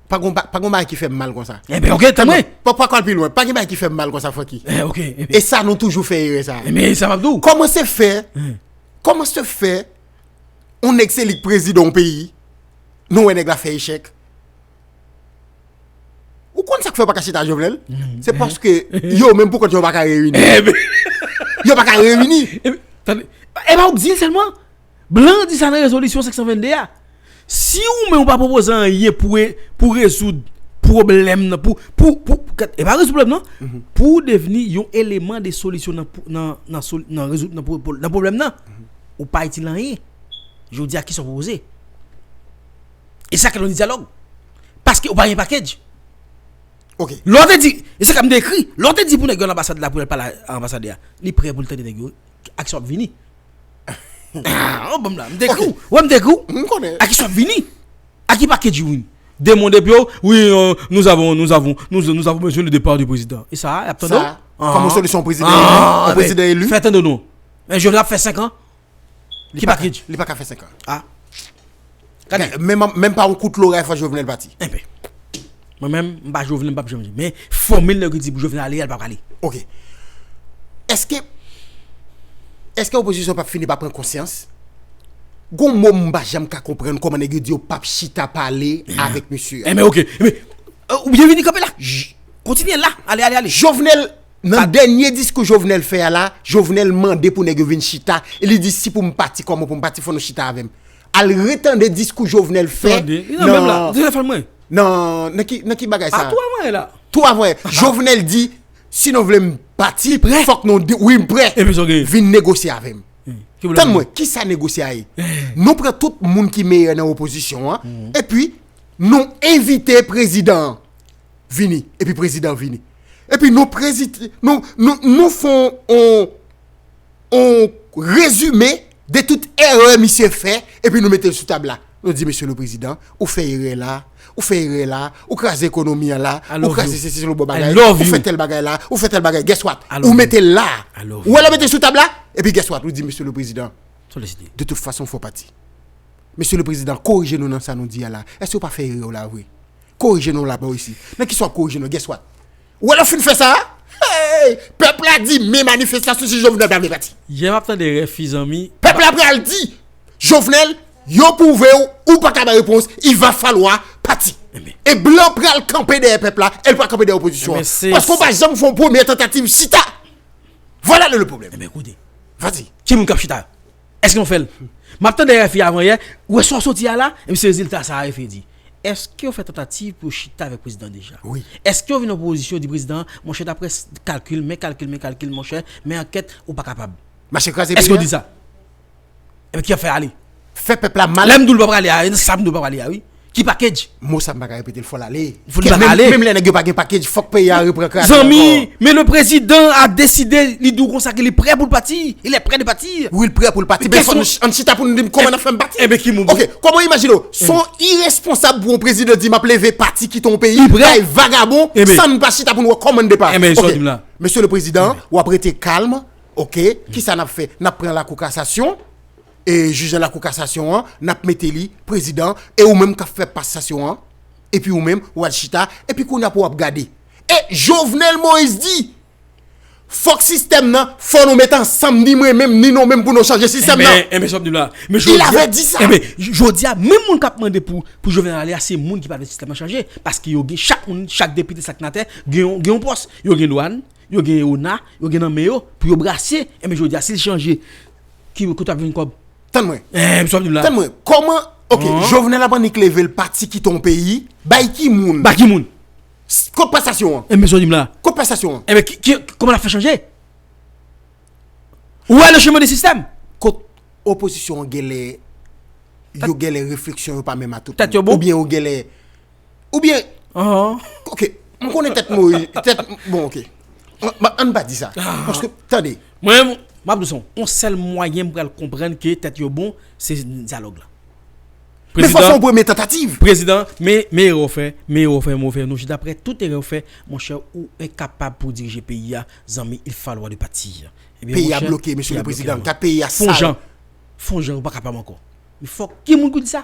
Pa gon ba-, pa gon bagay ki fè m mal konsa. Ebyen, oke, tann mwen. Pa, pa, pa al pi lwen. Pa gen bagay ki fè m mal konsa, Francky. Eh, oke, ebyen. E sa, nou toujou fè erè sa. Ebyen, sa m ap di w. Kòman se fè, kòman se fè, yon nèg se li k prezidan yon peyi, nou wè nèg la fè echèk? Ou konn sa k fè yo pa ka chita ak Jovenel? Se paske yo menm pou kont yo pa ka reyini. Yo pa ka reyini. Tande, e pa ou k di l sèlman. Blan an di sa nan rezolisyon senk san vennde a. Si ou menm ou pa pwopoze anyen pou re-, pou rezoud pwoblèm nan, pou, pou, pou, e pa rezoud pwoblèm nan, pou ou devni yon eleman de solisyon nan, nan, nan, nan rezoud, nan, nan pwoblèm nan, ou pa itil anyen. Jodi a, kisa w pwopoze? E sa k rele yon dyalòg. Paske ou pa gen package. Ok. Lè w te di, e se sa m te ekri, lè w te di pou nèg yo nan anbasad la pou y al pale a anbasadè a, li prè pou l tande nèg yo, ak sa w ap vini. Ah, oh, bon, la, m te ekri w. Wè, m te ekri w. M konnen. Ak sa w ap vini. Ak ki package ou vini? De moun epi yo, oui, euh, nous avons, nous avons, nous, nous avons besoin le départ du président. E sa, y ap tande w? Sa, kòm yon solisyon prezidan eli, yon prezidan eli. Fè tande w non. Men Jovenel ap fè senk an. Ki package? Li pa ka fè senk an. Ah. Gade. Menm, menm pa yon kout loray fò Jovenel pati. Enben. Mwen menm, m pa Jovenel, m p ap janm di. Men fòmil nèg yo di pou Jovenel ale, l p ap ale. Ok. Èske, èske opozisyon p ap fini pa pran konsyans? Gon mo m pa janm ka konprann kòman nèg yo di yo p ap chita pale avèk mesye a. Enben, ok. Enben, euh, ou byenvini kanpe la. Kontinye la. Ale, ale, ale. Jovenel Nan dènye diskou Jovenel fè a la, Jovenel mande pou nèg yo vin chita, e li di, "Si pou m pati, kòman pou m pati, fò nou chita avè m." Al retande diskou Jovenel fè nan, nan, nan ki, nan ki bagay sa? Tou avan la. Tou avan. Jovenel di, "Si nou vle m pati, fòk nou di, wi, m prè. Vin negosye avè m." Tann mwen, kisa negosye a ye? Nou pran tout moun ki meyè nan opozisyon an, epi nou envite prezidan an vini, epi prezidan vini. Epi nou prezi-, nou, nou, nou fè yon, yon rezime de tout erè misye fè, epi nou mete l sou tab la. Nou di, "Mesye le prezidan, ou fè erè la, ou fè erè la, ou kraze ekonomi an la, ou kraze sesi, selo bò bagay, ou fè tèl bagay la, ou fè tèl bagay, guess what? Ou mete l la." Ou wè lè mete l sou tab la, epi guess what? Ou di, "Mesye le prezidan, de tout fason, fò pati." Mesye le prezidan, korije nou nan sa nou di a la. Èske ou pa fè erè w la vre? Korije nou la bò isi. Nan kisa w ap korije nou? Guess what? Ou wè lè w fin fè sa a? Hey! Pèp la di men manifestasyon si Jovenel pa vle pati. Yè m ap tande rèfi zanmi. Pèp la pral di Jovenel, yo pwouve w, ou pa ka bay repons, il va falloir pati. E blan pral kanpe dèyè pèp la, el pral kanpe dèyè opozisyon an. Paske w pa janm fè yon premye tantativ chita. Voilà le, le problème. Ebyen koute. Vas-y. Ki moun k ap chita? Èske nou fè l? M ap tande rèfi avan yè, ou wè sa w soti a la, ebyen se rezilta sa a rèfi di. Èske yo fè tantativ pou yo chita avèk prezidan deja? Wi. Èske yo vin opozisyon di prezidan, monchè, daprè kalkil, men kalkil, men kalkil, monchè, men ankèt, ou pa kapab? Mache kraze peyi a. Èske yo di sa? Ebyen ki ap fè ale? Fè pèp la mal. Lè m di w l pa prale a, e nan sa m di w l pa prale a wi. Ki package? Mo sa m pa ka repete l, fò l ale. Fò l ale. Menm lè nèg yo pa gen package, fòk peyi a repran kraze ankò. Zanmi, men le prezidan a deside, li di w konsa ke li prè pou l pati. Il est prêt de partir. Wi, l prè pou l pati. Men fò n chita pou n di m kòman n ap fè m pati. Ebyen ki moun? Ok, kòman w imajine w? Se yon iresponsab pou yon prezidan di m ap leve pati kite yon peyi, bay vagabon, san n pa chita pou n wè kòman n depale. Ebyen sa w di m la. Mesye le prezidan, w ap rete kalm, ok? Kisa n ap fè? N ap pran lakou kasasyon. E jij nan lakou kasasyon an, n ap mete li prezidan, e ou menm k ap fè pasasyon an, epi ou menm, w al chita, epi kounye a pou w ap gade. E Jovenel Moïse di, fòk sistèm nan, fò nou met ansanm, ni mwen menm, ni nou menm pou nou chanje sistèm nan. Enben, enben, sa w ap di m la. Men jodi a, enben, jodi a, menm moun k ap mande pou, pou Jovenel ale a, se moun ki pa vle sistèm nan chanje. Paske yo gen, chak moun, chak depite, senatè, gen yon, gen yon pòs. Yo gen dwàn, yo gen ona, yo gen nan men yo, pou yo brase. Enben jodi a, si l chanje, ki kote ap vin kòb? Tann mwen. Enben sa w ap di m la. Tann mwen. Kòman, ok, Jovenel ap annik leve l pati kite yon peyi, bay ki moun? Bay ki moun? Kot pasasyon an? Enben sa w di m la. Kot pasasyon an? Enben ki, ki, kòman l ap fè chanje? Ou wè le chemen de sistèm? Kot opozisyon an genlè, yo genlè refleksyon yo pa menm a tout moun. Tèt yo bon? Oubyen yo genlè, oubyen, ok, m konnen tèt Moïse, tèt, bon, ok. Ann pa di sa. Paske, tande. Mwen, m ap di w sa, yon sèl mwayen m pral konprann ke tèt yo bon, se dyalòg la. Men fò fè yon premye tantativ. Prezidan, men, men erè w fè, men erè w fè, men erè w fè, nou chita prè tout erè w fè, monchè, ou enkapab pou dirije peyi a, zanmi, il falloir de partir. Peyi a bloke, mesye le prezidan. Gad peyi a sal. Fon jan, fon jan, ou pa kapab ankò. Men fòk, ki moun ki di sa?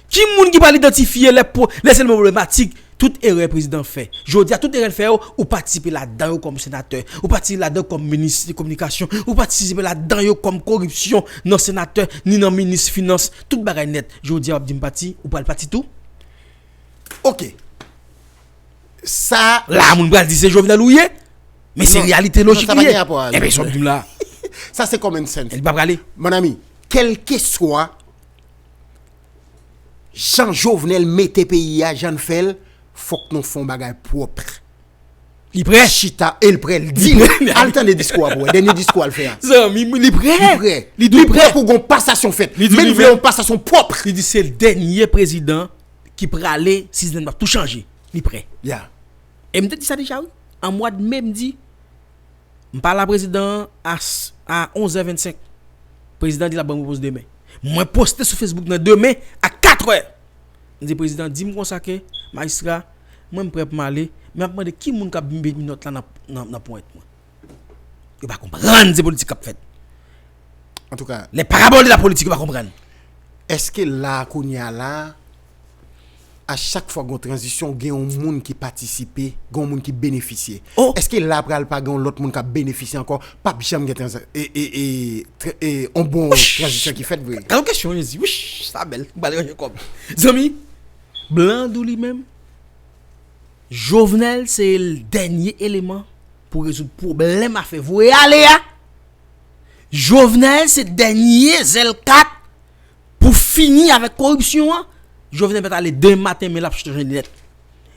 Ki moun ki pral idantifye lè, lè eleman pwoblematik, tout erè prezidan fè? Jodi a, tout erè l fè yo, ou patisipe ladan yo kòm senatè, ou patisipe ladan yo kòm minis kominikasyon, ou patisipe ladan yo kòm koripsyon nan senatè, ni nan minis finans, tout bagay nèt. Jodi a, w ap di m pati, ou pral pati tou? Ok. Sa la, moun pral di se Jovenel ou ye. Men se reyalite lojik li ye. Enben sa w ap di m la. Sa se common sense. Li pa prale. Mon ami, kèlkeswa jan Jovenel mete peyi a, jan l fè l, fòk nou fè yon bagay pwòp. Li prè. Chita, e l prè, l di l. Al tande diskou a pou wè. Dènye diskou a l fè a. Zanmi, li prè. Li prè. Li di li prè pou gon pasasyon fèt. Men l vle yon pasasyon pwòp. Li di se dènye prezidan ki prale, sistèm ap tou chanje. Li prè. E m te di sa deja wi. An mwa de me m di, m pale a prezidan an a, a onz è vennsenk. Prezidan di l ap ban m repons demen. Mwen poste sou Facebook nan demen a katrè. M di prezidan, di m konsa ke, majistra, mwen m prè pou m ale, men m ap mande ki moun k ap met minòt la nan, nan, nan ponyèt mwen. Yo pa konprann se politik k ap fèt. Antouka, les paraboles de la politique, yo pa konprann. Èske la kounye a la, a chak fwa gen yon tranzisyon, gen yon moun ki patisipe, gen yon moun ki benefisye? Èske la pral pa gen yon lòt moun k ap benefisye ankò? P ap janm gen tranza- e, e, e, tr- e, yon bon tranzisyon ki fèt vre. Gade yon kesyon, Jezi. Wich, sa bèl. M pral ranje kòb. Zanmi, blan di w li menm, Jovenel se dènye eleman pou rezoud pwoblèm afè voye ale a. Jovenel se dènye zèl kat pou fini avèk koripsyon an. Jovenel mèt ale demen maten, men l ap chanje nèt.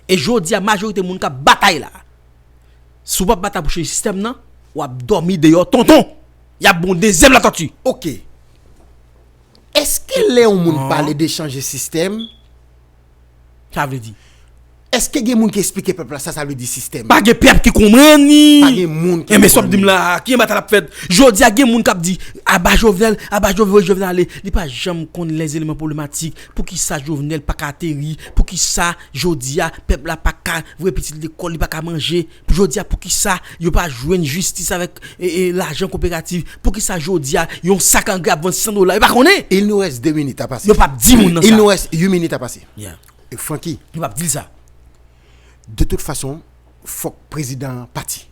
E jodi a, majorite moun k ap batay la, si w p ap batay pou chanje sistèm nan, w ap dòmi deyò tonton. Y ap bon dezyèm latòti. Ok. Èske lè yon moun pale de chanje sistèm, sa vle di? Èske gen moun ki esplike pèp la sa sa vle di sistèm? Pa gen pèp ki konprann li. Pa gen moun ki konprann li. Enben sa w ap di m la, ki anba ta l ap fèt? Jodi a gen moun k ap di, aba Jovenel, aba Jovenel, Jovenel ale. Li pa janm konn lè eleman pwoblematik. Poukisa Jovenel pa ka ateri? Poukisa jodi a pèp la pa ka voye pitit lekòl, li pa ka manje? Jodi a poukisa yo pa jwenn jistis avèk e, e, lajan koperativ? Poukisa jodi a yon sak angre ap vann san dola? Yo pa konnen. Il nous reste deux minutes à passer. Yo p ap di moun nan sa. Il nous reste huit minutes à passer. Yeah. E Francky. Yo p ap di l sa. De tout fason, fòk prezidan an pati.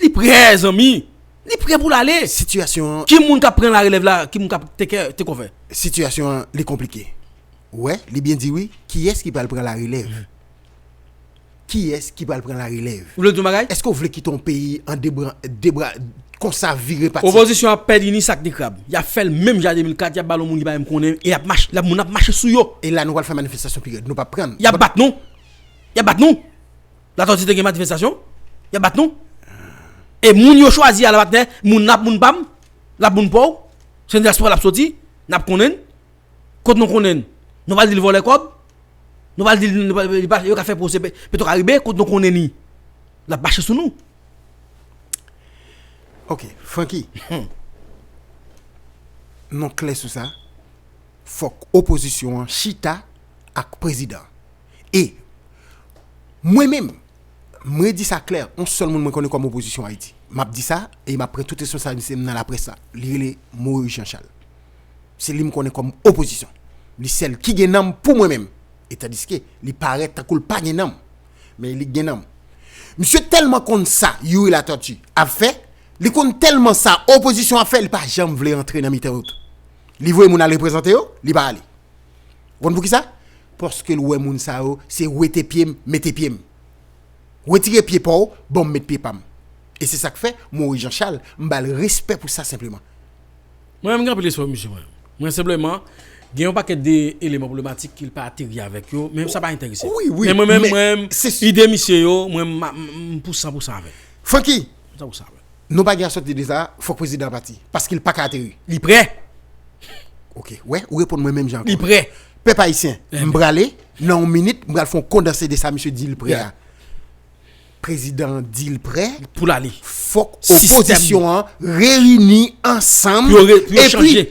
Li prè, zanmi. Li prè pou l ale. Sitiyasyon an, Ki moun k ap pran larelèv la? Ki moun k ap teke teke over? Sitiyasyon an, li konplike. Ou wè, li byen di wi. Kiyès ki pral pran larelèv? Kiyès ki pral pran larelèv? Ou vle di yon bagay? Èske w vle kite yon peyi an debra, debra konsa vire pati? Opozisyon ap pèdi ni sak ni krab. Y ap fè l menm jan de mil kat, y ap ba l yon moun li pa menm konnen, e y ap mache, l ap moun ap mache sou yo. E la nou pral fè manifestasyon pi rèd. Nou p ap prann. Y ap bat nou. Y ap bat nou. Latòti te gen manifestasyon. Y ap bat nou. E moun yo chwazi a la patnè, moun n ap moun pa m, l ap moun pa w. Se nan dyaspora l ap soti, n ap konnen n. Kot nou konnen n? Nou pral di l vòlè kòb? Nou pral di l, nou pral, li pa, yo ka fè pwosè Pe- Petro Karibe, kot nou konnen li? L ap mache sou nou. Ok, Francky. Non klè sou sa. Fòk opozisyon an chita ak prezidan. E mwen menm, mwen di sa klè, yon sèl moun mwen konnen kòm opozisyon Ayiti. M ap di sa, e m ap pran tout responsablite m nan laprès la. Li rele Moïse Jean Charles. Se li m konnen kòm opozisyon. Li sèl ki gen nanm pou mwen menm. E tandiske li parèt tankou l pa gen nanm. Men li gen nanm. Misye tèlman konn sa Youri Latortue ap fè, li konn tèlman sa opozisyon ap fè, li pa janm vle antre nan mitan yo tou. Li voye moun al reprezante yo, li pa ale. Ou konn poukisa? Paske l wè moun sa yo, se wete pye m, mete pye m. Retire pye pa w, ban m met pye pa m. E se sa k fè, Moïse Jean Charles, m ba l respè pou sa senpleman. Mwen menm, m gen anpil respè pou misye, mwen. Mwen senpleman, gen yon pakèt de eleman pwoblematik ke l pa ateri avèk yo, men sa pa enterese m. Wi, wi, men mwen menm, men mwen menm, se ide misye yo, mwen, m, m, m pou san pou san avè l. Francky, Pou san pou san avè l. Nou pa gen a sòti de sa, fòk prezidan an pati. Paske l pa ka ateri. Li prè. Ok, wè, ou reponn mwen menm jan Li ankò. Prè. Pèp ayisyen, m prale, nan yon minit, m pral fè yon kondanse de sa misye di l prè a. Yeah. Prezidan an di l prè, Pou l ale. Fòk Sistèm. Opozisyon an reyini ansanm. Pou yo re- pou yo Epi, chanje.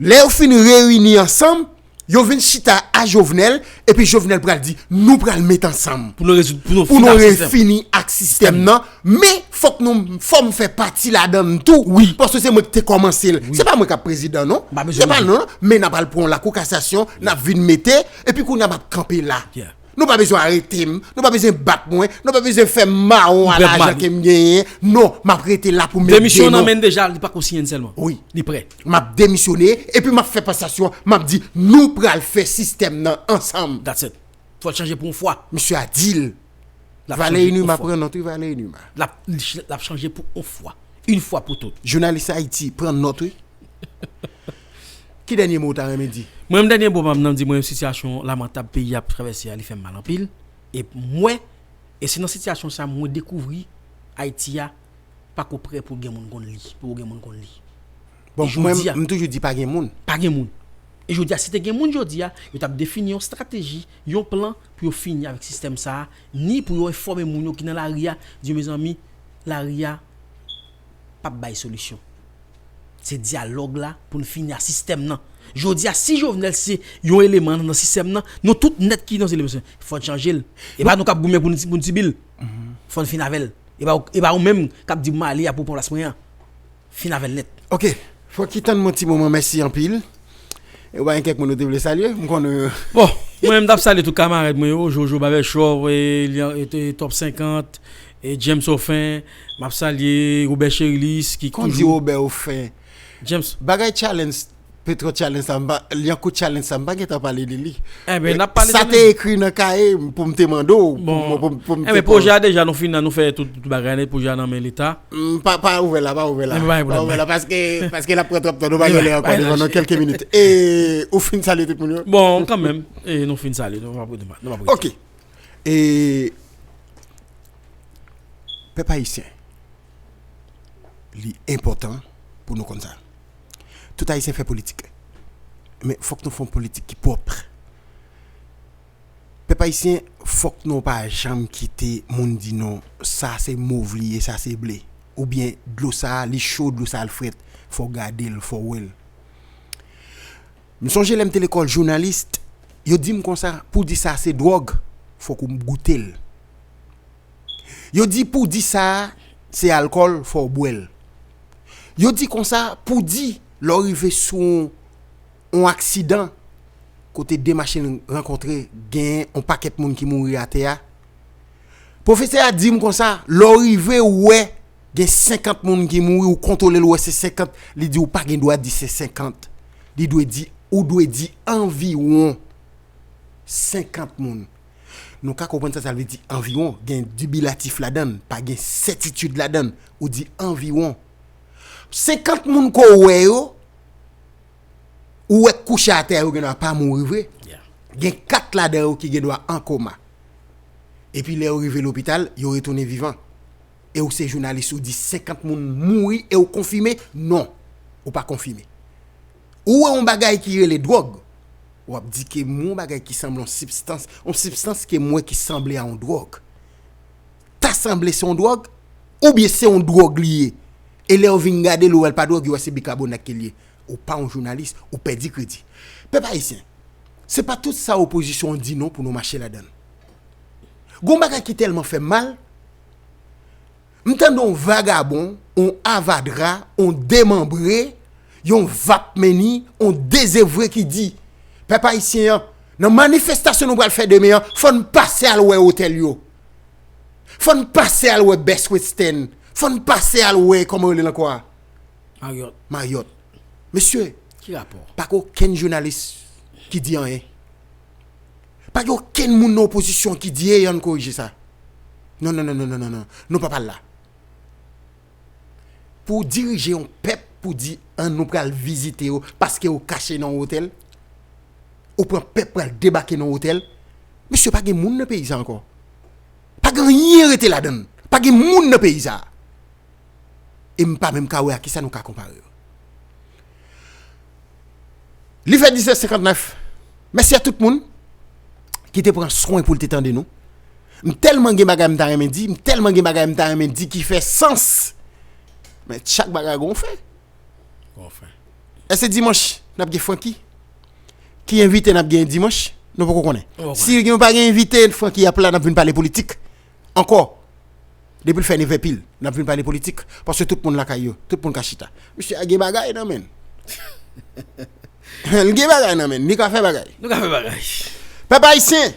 Lè yo fin reyini ansanm, yo vin chita a Jovenel, epi Jovenel pral di, nou pral met ansanm. Pou nou rezoud, pou nou Pou nou fini ak sistèm. Refini ak sistèm nan. Men, fòk nou, fò m fè pati ladan l tou. Wi. Paske se mwen ki te kòmanse l. Wi. Se pa mwen k ap prezidan, non. M pa bezwen Se pa manje. Non, non. Men n ap al pran yon lakou kasasyon, n ap vin mete, epi kounye a m ap kanpe la. Yeah. Nou pa bezwen arete m, nou pa bezwen bat mwen, nou pa bezwen fè m mawon a Ou prè lajan mal. Ke m genyen. Non, m ap rete la pou m ede Demisyon nan nou. Men deja, li pa konsiyen sèlman. Wi. Li prè. M ap demisyone, epi m ap fè pasasyon, m ap di, nou pral fè sistèm nan ansanm. That's it. Fò l chanje pou yon fwa. Misye a di l. L ap Valè chanje Inuma yon fwa. Pran nòt, wi, Valè Inuma. L ap, l ap chanje pou yon fwa. Yon fwa pou tout. Jounalis Ayiti, pran nòt, wi. Ki dènye mo w ta renmen di? Mwen menm, dènye mo pa m nan, di mwen, sitiyasyon lamantab peyi a ap travèse a, li fè m mal anpil. E m wè, e se nan sitiyasyon sa a mwen dekouvri Ayiti a pako prè pou gen moun konn li, pou gen moun konn li. Bon, E jodi mwen, a, m toujou di pa gen moun. Pa gen moun. E jodi a, si te gen moun jodi a, yo t ap defini yon estrateji, yon plan pou yo fini avèk sistèm sa a, ni pou yo enfòme moun yo ki nan lari a, di yo, mezanmi, lari a p ap bay solisyon. Se dyalòg la pou n fini ak sistèm nan. Jodi a, si Jovenel se yon eleman nan sistèm nan, nou tout nèt ki nan eleman, fò n chanje l. E pa nou k ap goumen pou n, pou n sibi l. Fò n fin avè l. E pa, e pa ou menm k ap di m ale a pou pran plas mwen an. Fin avè l nèt. Ok. Fò ki tann mwen ti moman, mèsi anpil. E w pa gen kèk moun ou te vle salye? M konnen. Bon, mwen menm, m t ap salye tout kamarad mwen yo, Jojo Babèchòv, e, e, e, Top senkant, e, James Ofen, m ap salye Robert Cherilis, ki Kon di toujou Robert Ofen. James. Bagay challenge, Petro challenge sa, m pa, Lyankou challenge sa, m pa gentan pale de li. Enben, n ap pale Sa de te li. Ekri nan kaye m pou m te mande w. Pou Bon. m- pou m- pou m te Enben, pwojè a deja, nou fin nan, nou fè tout, tout bagay, pwojè a nan men Leta. Mm, Pa, pa ouvè la, pa ouvè la. Enben, pa gen Pa pwoblèm. ouvè la, paske, paske l ap pran twòp tan, nou pa Enben, gen lè ankò pa gen devan nou lè. Kèlke minit. E ou fin salye tout moun yo? Bon, kanmenm, e nou fin salye, nou pa, nou pa, nou pa. Ok. E pèp ayisyen, li enpòtan pou nou konn sa. Tout ayisyen fè politik. Men fòk nou fè yon politik ki pwòp. Pèp ayisyen, fòk nou pa janm kite moun di nou, sa se mov li ye, sa se ble. Oubyen dlo sa, li cho, dlo sa, l frèt. Fò w gade l, fò w wè l. M sonje lè m te lekòl jounalis, yo di m konsa, pou w di sa se dwòg, fòk ou goute l. Yo di pou w di sa se alkòl, fò w bwè l. Yo di konsa, pou w di lè w rive sou yon, yon aksidan, kote de machin rankontre, gen yon pakèt moun ki mouri atè a, Pwofesè a di m konsa, lè w rive, ou wè gen senkant moun ki mouri, ou kontwole l, ou wè se senkant, li di ou pa gen dwa di se senkant. Li dwe di, ou dwe di anviwon senkant moun. Nou ka konprann sa, sa vle di anviwon. Gen dibilatif ladan l, pa gen sètitid ladan l. Ou di anviwon. Senkant moun ke w wè yo, ou wè k kouche atè a, yo gen dwa pa mouri vre. Gen kat ladan yo ki gen dwa an koma. Epi lè yo rive lopital, yo retounen vivan. E ou se jounalis, ou di senkant moun mouri e ou konfime? Non, ou pa konfime. Ou wè yon bagay ki rele dwòg, w ap di ke m wè yon bagay ki sanble yon sibstans, yon sibstans ke m wè ki sanble a yon dwòg. Ta sanble se yon dwòg, oubyen se yon dwòg li ye? E lè yo vin gade l, yo wè l pa dwòg, yo wè se bikabonat ke l ye. Ou pa yon jounalis, ou pèdi kredi. Pèp ayisyen, se pa tout sa opozisyon an di non pou nou mache ladan l. Gon bagay ki tèlman fè m mal, m tande yon vagabon, yon avadra, yon demanbre, yon vap meni, yon dezevwe ki di, pèp ayisyen an, nan manifestasyon nou pral fè demen an, fò n pase al wè otèl yo. Fò n pase al wè Best Western. Fò n pase al wè, kòman yo rele l ankò a? Marriott. Marriott. Mesye, ki rapò? Pa gen okenn jounalis ki di anyen. Pa gen okenn moun nan opozisyon ki di, "Ey, ann korije sa." Non, non, non, non, non, non, non. Nou pa pral la. Pou w dirije yon pèp, pou di, "Ann, nou pral vizite yo, paske yo kache nan yon otèl." Ou pran pèp pral debake nan yon otèl. Mesye, pa gen moun nan peyi sa ankò. Pa gen anyen rete ladan l. Pa gen moun nan peyi sa. E m pa menm ka wè a kisa nou ka konpare yo. Li fè disèt senkantnèf. Mèsi a tout moun ki te pran swen pou l te tande nou. M tèlman gen bagay m ta renmen di, m tèlman gen bagay m ta renmen di ki fè sans. Men chak bagay gon fen. Gon fen. Èske dimanch n ap gen Francky? Ki envite n ap gen dimanch? Nou poko konnen. Nou poko konnen. Si nou pa gen envite, Francky ap la, n ap vin pale politik. Ankò, depi l fè nevè pil, n ap vin pale politik, paske tout moun lakay yo, tout moun ka chita. Misye a gen bagay nan men l. L gen bagay nan men l, li ka fè bagay. Nou ka fè bagay. Pèp ayisyen,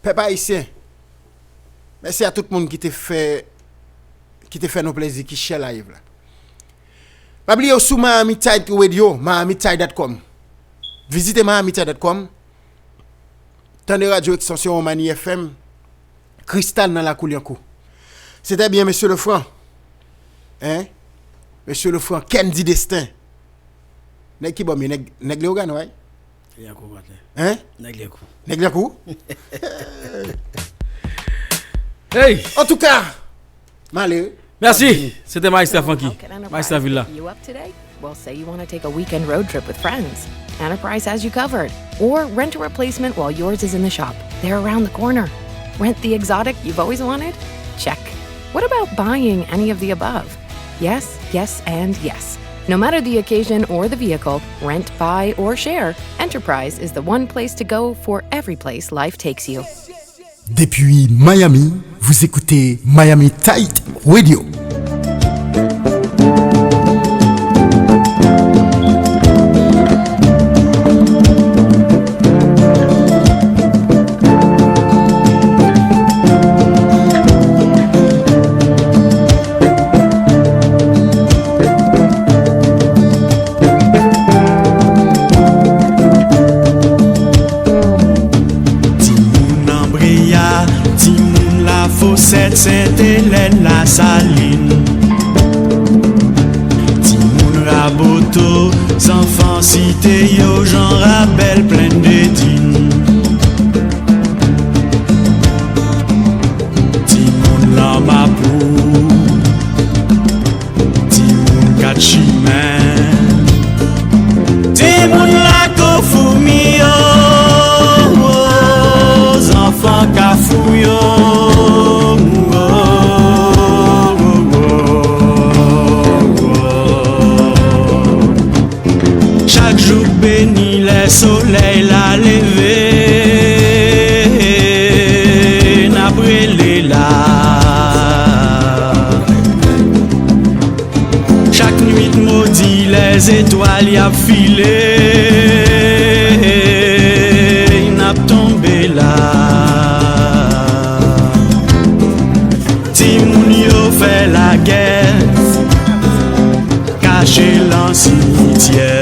pèp ayisyen, mèsi a tout moun ki te fè, ki te fè nou plezi, ki share live la. Pa bliye w sou Miami Tide Radio, miami tide dot com. Vizite miami tide dot com. Tande radyo Extension Omani F M, Kristal nan lakou Lyankou. Se te byen, mesye Lefranc. Hein? Mesye Lefranc, Kendy Destin. Nèg ki bò m ye, nèg, nèg Leyogàn, wi. Lyankou, maten. Hein? Nèg Lyankou. Nèg Lyankou? Hey! Antouka, malere. Mèsi. Se te Majistra Francky. Majistra vil la. You up today? Well, say you want to take a weekend road trip with friends. Enterprise has you covered. Or rent a replacement while yours is in the shop. They're around the corner. Rent the exotic you've always wanted? Check. What about buying any of the above? Yes, yes, and yes. No matter the occasion or the vehicle, rent, buy, or share, Enterprise is the one place to go for every place life takes you. Depuis Miami, vous écoutez Miami Tide Radio. Timoun Anbreya, timoun Lafosèt, Sent Elèn, Lasalin. Timoun Raboto, zanfan Site yo, Jan Rabèl, Plenn de Din. Timoun Lanmapou, timoun Kat Chimen, timoun Lakou Foumi yo, zanfan Kafou yo. Chak jou k beni, lè solèy la leve, n ap rele la. Chak nwit modi, lè zetwal y ap file, n ap tonbe la. Mache lan simityè.